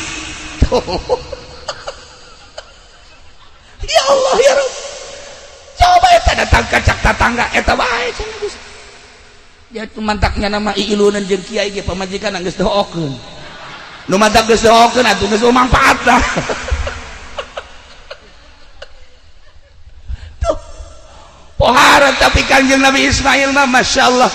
Ya Allah ya Rabb, coba eta datang ka cak tatangga eta bae cenah Gusti. Ya mantaknya nama iilunan jeung kiai ge pamajikan geus doakeun, nu mantak geus doakeun atuh geus manfaat lah. Tuh pohara, tapi Kanjeng Nabi Ismail mah Masya Allah.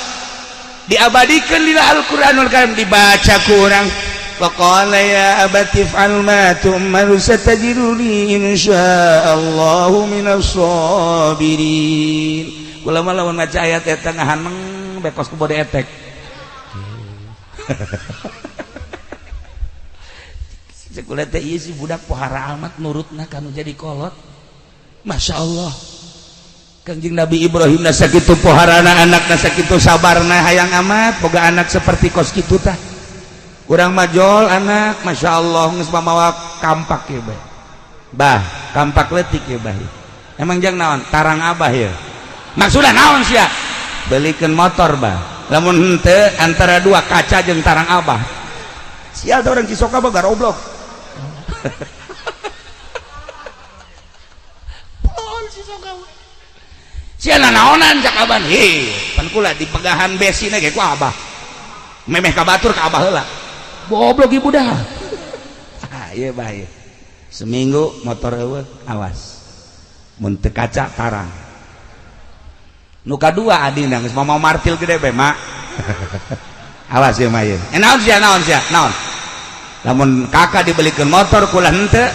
Diabadikan dina Al-Qur'anul Karim, dibaca ku urang. Faqala ya abati if'al ma tu'mar satajiduni insyaallahu minas sabirin. Kula mah lamun maca ayat eta ngahaneng bekos ku bode etek. Cek kula teh ieu si budak pohara amat nurutna kanu jadi kolot. Masya Allah. Kangjeng Nabi Ibrahim na sakitu poharana anakna, sakitu sabarna, hayang amat boga anak seperti kos kitu tah. Urang majol anak, Masya Allah, geus mamawa kampak ya bah. Bah, kampak leutik ya bah. Emang jang naon? Tarang abah ya. Maksudna naon sia? Belikeun motor bah. Lamun henteu antara dua kaca jeung tarang abah. Sial teh orang Cisoka mah garoblok. Pol Cisoka. Sia naonan cak aban. Hi, pan kula dipegahan besina ge ku abah. Memeh ka batur ka abah heula. Goblok ibu dah. Ah, iya bahaya. Seminggu motor eueuh, awas. Mun teu kaca tarang. Nu kadua adina geus mau martil gede bae, Mak. Awas ya mah ieu. Eh naon sia, naon sia? Naon? Lamun kakak dibelikeun motor kula henteu,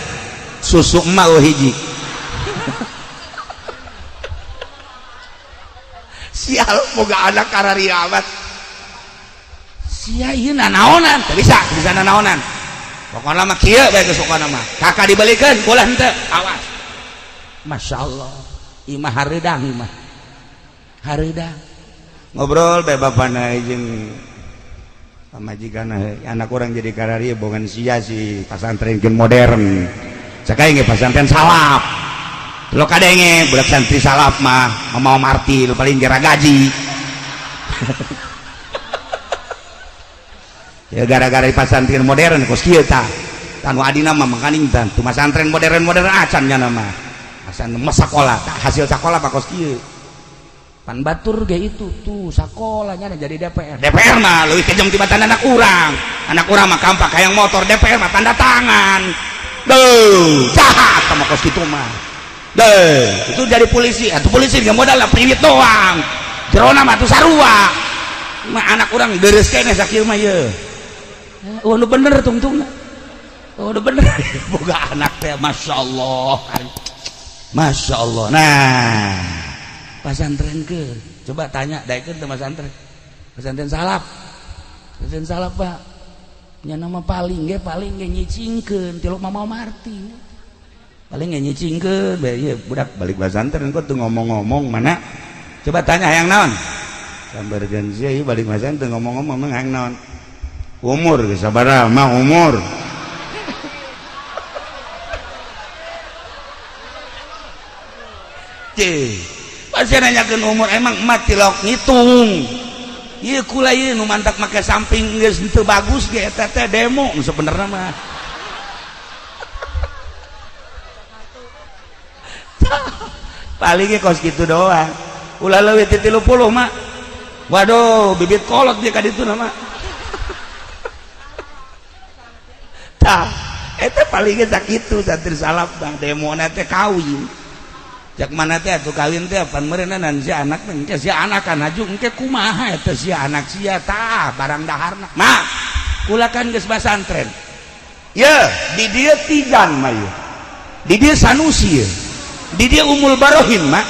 susu emak eueuh hiji. Sial boga anak kararia amat. Sia ieu nanaonan, teu bisa, teu bisa nanaonan. Pokona mah kieu bae geus pokona mah. Kakak dibelikeun kula henteu, awas. Masya Allah, imah hareudang imah. Hareudang. Ngobrol bae bapana jeung pamajikan, anak orang jadi kararia bongan sia si pasantren modern. Sakai ge pasantren salaf. Lo kadenge budak santri salaf mah mau martil paling jera gaji. Ya gara-gara di pasantren modern kos kieu tah. Tanu adina mah makaning tah. Tu pasantren modern-modern acan nya nama. Pasantren mah sakola, tah hasil sakola mah kos kieu. Pan batur ge itu tuh sakolanya jadi DPR. DPR mah leuwih kejam tibatan anak urang. Anak urang mah kampak hayang motor, DPR mah tanda tangan. Duh, jahat sama kos kitu mah. Deh, itu jadi polisi. Atuh polisi ge modal priwit doang. Jerona mah tuh sarua. Mah anak urang deres keneh sakieu mah ye. Oh, nu bener tungtungna. Oh, nu bener. Boga anak teh Masya Allah. Masya Allah. Nah, pasantren ke. Coba tanya daekeun teu pasantren. Pasantren salaf. Pasantren salaf, Pak. Nya nama paling ge nyicingkeun tilok mama marti. Paling ge nyicingkeun bae ieu budak balik pasantren kok teu ngomong-ngomong mana? Coba tanya hayang naon? Sambarkeun sia ieu balik pasantren teu ngomong-ngomong hayang naon? Umur geus sabaraha mah umur. Cih, pasti nanyakeun umur emang emak tilok ngitung. Ieu kula ieu nu mantak make samping geus teu bagus ge eta teh demo nu sebenarna mah. Paling ge kos kitu doang. Ulah leuwih ti 30 mah. Waduh, bibit kolot dia ka ditu mah. Tah, eta paling ge sakitu santri salaf bang demona teh kawin. Cak mana teh atuh kawin teh pan meureunna si anak engke si anak kan haju engke kumaha eta si anak sia tah barang daharna. Mak, kula kan geus pasantren. Ye, di dieu Tijan mah ye. Di dieu Sanusi ye. Di dieu Umul Barohin mak.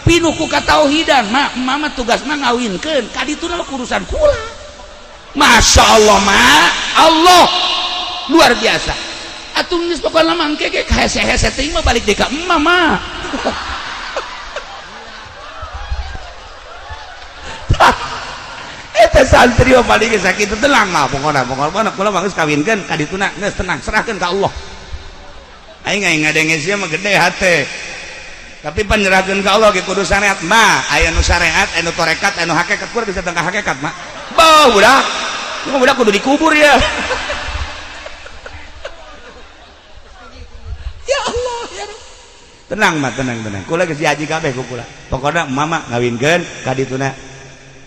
Pinuh ku katauhidan mak, mama tugas mah ngawinkeun ka dituna mah urusan kula. Masya Allah mak, Allah luar biasa. Atuh geus pokona mah engke ge hese-hese teuing mah balik deui ka emak mah. Eta santri mah paling geus sakitu tenang mah pokona pokona kula mah geus kawinkeun ka dituna geus tenang serahkeun ka Allah. Aing aing ngadenge sia mah gede hate. Tapi penyerahkeun ka Allah ge kudu syariat mah, aya nu syariat, aya nu tarekat, aya nu hakikat, kudu bisa tengah hakikat mah. Beuh budak. Ieu budak kudu dikubur ya. Ya Allah ya Rabb. Tenang mah, tenang tenang. Kula geus diaji kabeh ku kula. Pokona mama ngawinkeun ka dituna.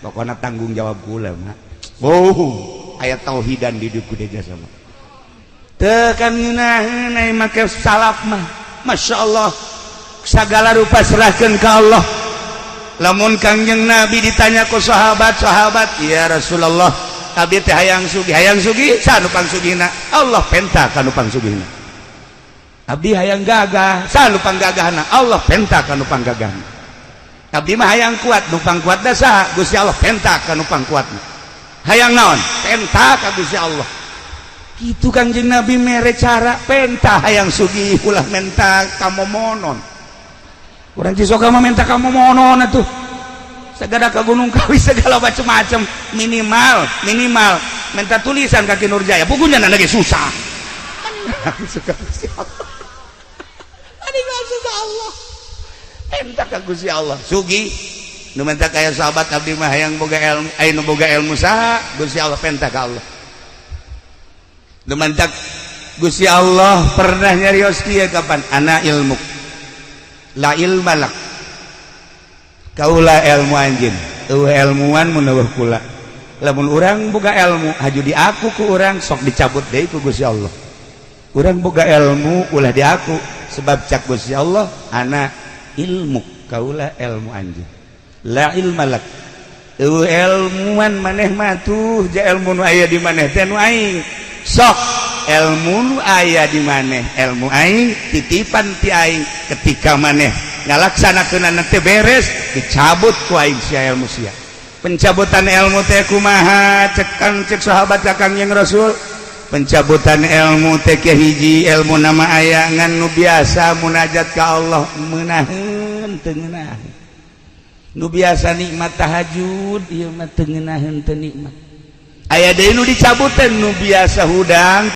Pokona tanggung jawab kula mah. Oh, aya tauhidan di dieu kudu jasa mah. Teu kan ngeunaheun ai make salaf mah. Masya Allah. Segala rupa serahkan ke Allah. Lamun Kangjeng Nabi ditanya ku sahabat-sahabat, "Ya Rasulullah, abdi teh hayang sugih, hayang sugih, saha nu pangsugihna?" Allah, penta ka nu pangsugihna. Abdi hayang gagah, saha nu panggagahna? Allah, penta ka nu panggagahna. Abdi mah hayang kuat, nu pangkuatna saha? Gusti Allah, penta ka nu pangkuatna. Hayang naon, penta ka Gusti Allah. Gitu Kangjeng Nabi mere cara, penta hayang sugih ulah menta kamomonon. Urang Cisoka mah minta kamomonon atuh, segala ke Gunung Kawi, segala macam-macam, minimal minimal minta tulisan kaki Nurjaya, bukunya lagi susah. Suka Gusti Allah, susah Allah, minta ka Gusti Allah sugih. Nu minta kaya sahabat, "Abdi mah hayang boga ilmu, aya nu boga ilmu saha?" Gusti Allah, penta ka Allah. Nu minta Gusti Allah pernah nyarios kieu kapan, "Ana ilmu la ilma lak." Kaula ilmu anjeun, eueuh ilmuwan mun eueuh kula. Lamun urang boga ilmu haju diaku ku urang, sok dicabut deui ku Gusti Allah. Urang boga ilmu ulah diaku, sebab cak Gusti Allah, "Ana ilmu." Kaula ilmu anjeun, la ilma lak. Eueuh ilmuwan maneh mah tuh, ja ilmu nu aya di maneh teh nu aing. Sok ilmu nu aya di maneh ilmu aing, titipan ti aing. Ketika maneh ngalaksanakeun teh beres, dicabut ku aing sia ilmu sia. Pencabutan ilmu teh kumaha? Cekan cek sahabat ka Kangjeng Rasul, pencabutan ilmu teh hiji, ilmu nama aya, ngan nu biasa munajat ka Allah meunaheun teu ngeunaheun, nu biasa nikmat tahajud ieu mah teu ngeunaheun, teu nikmat. Aya deui nu dicabutan, nu biasa hudang.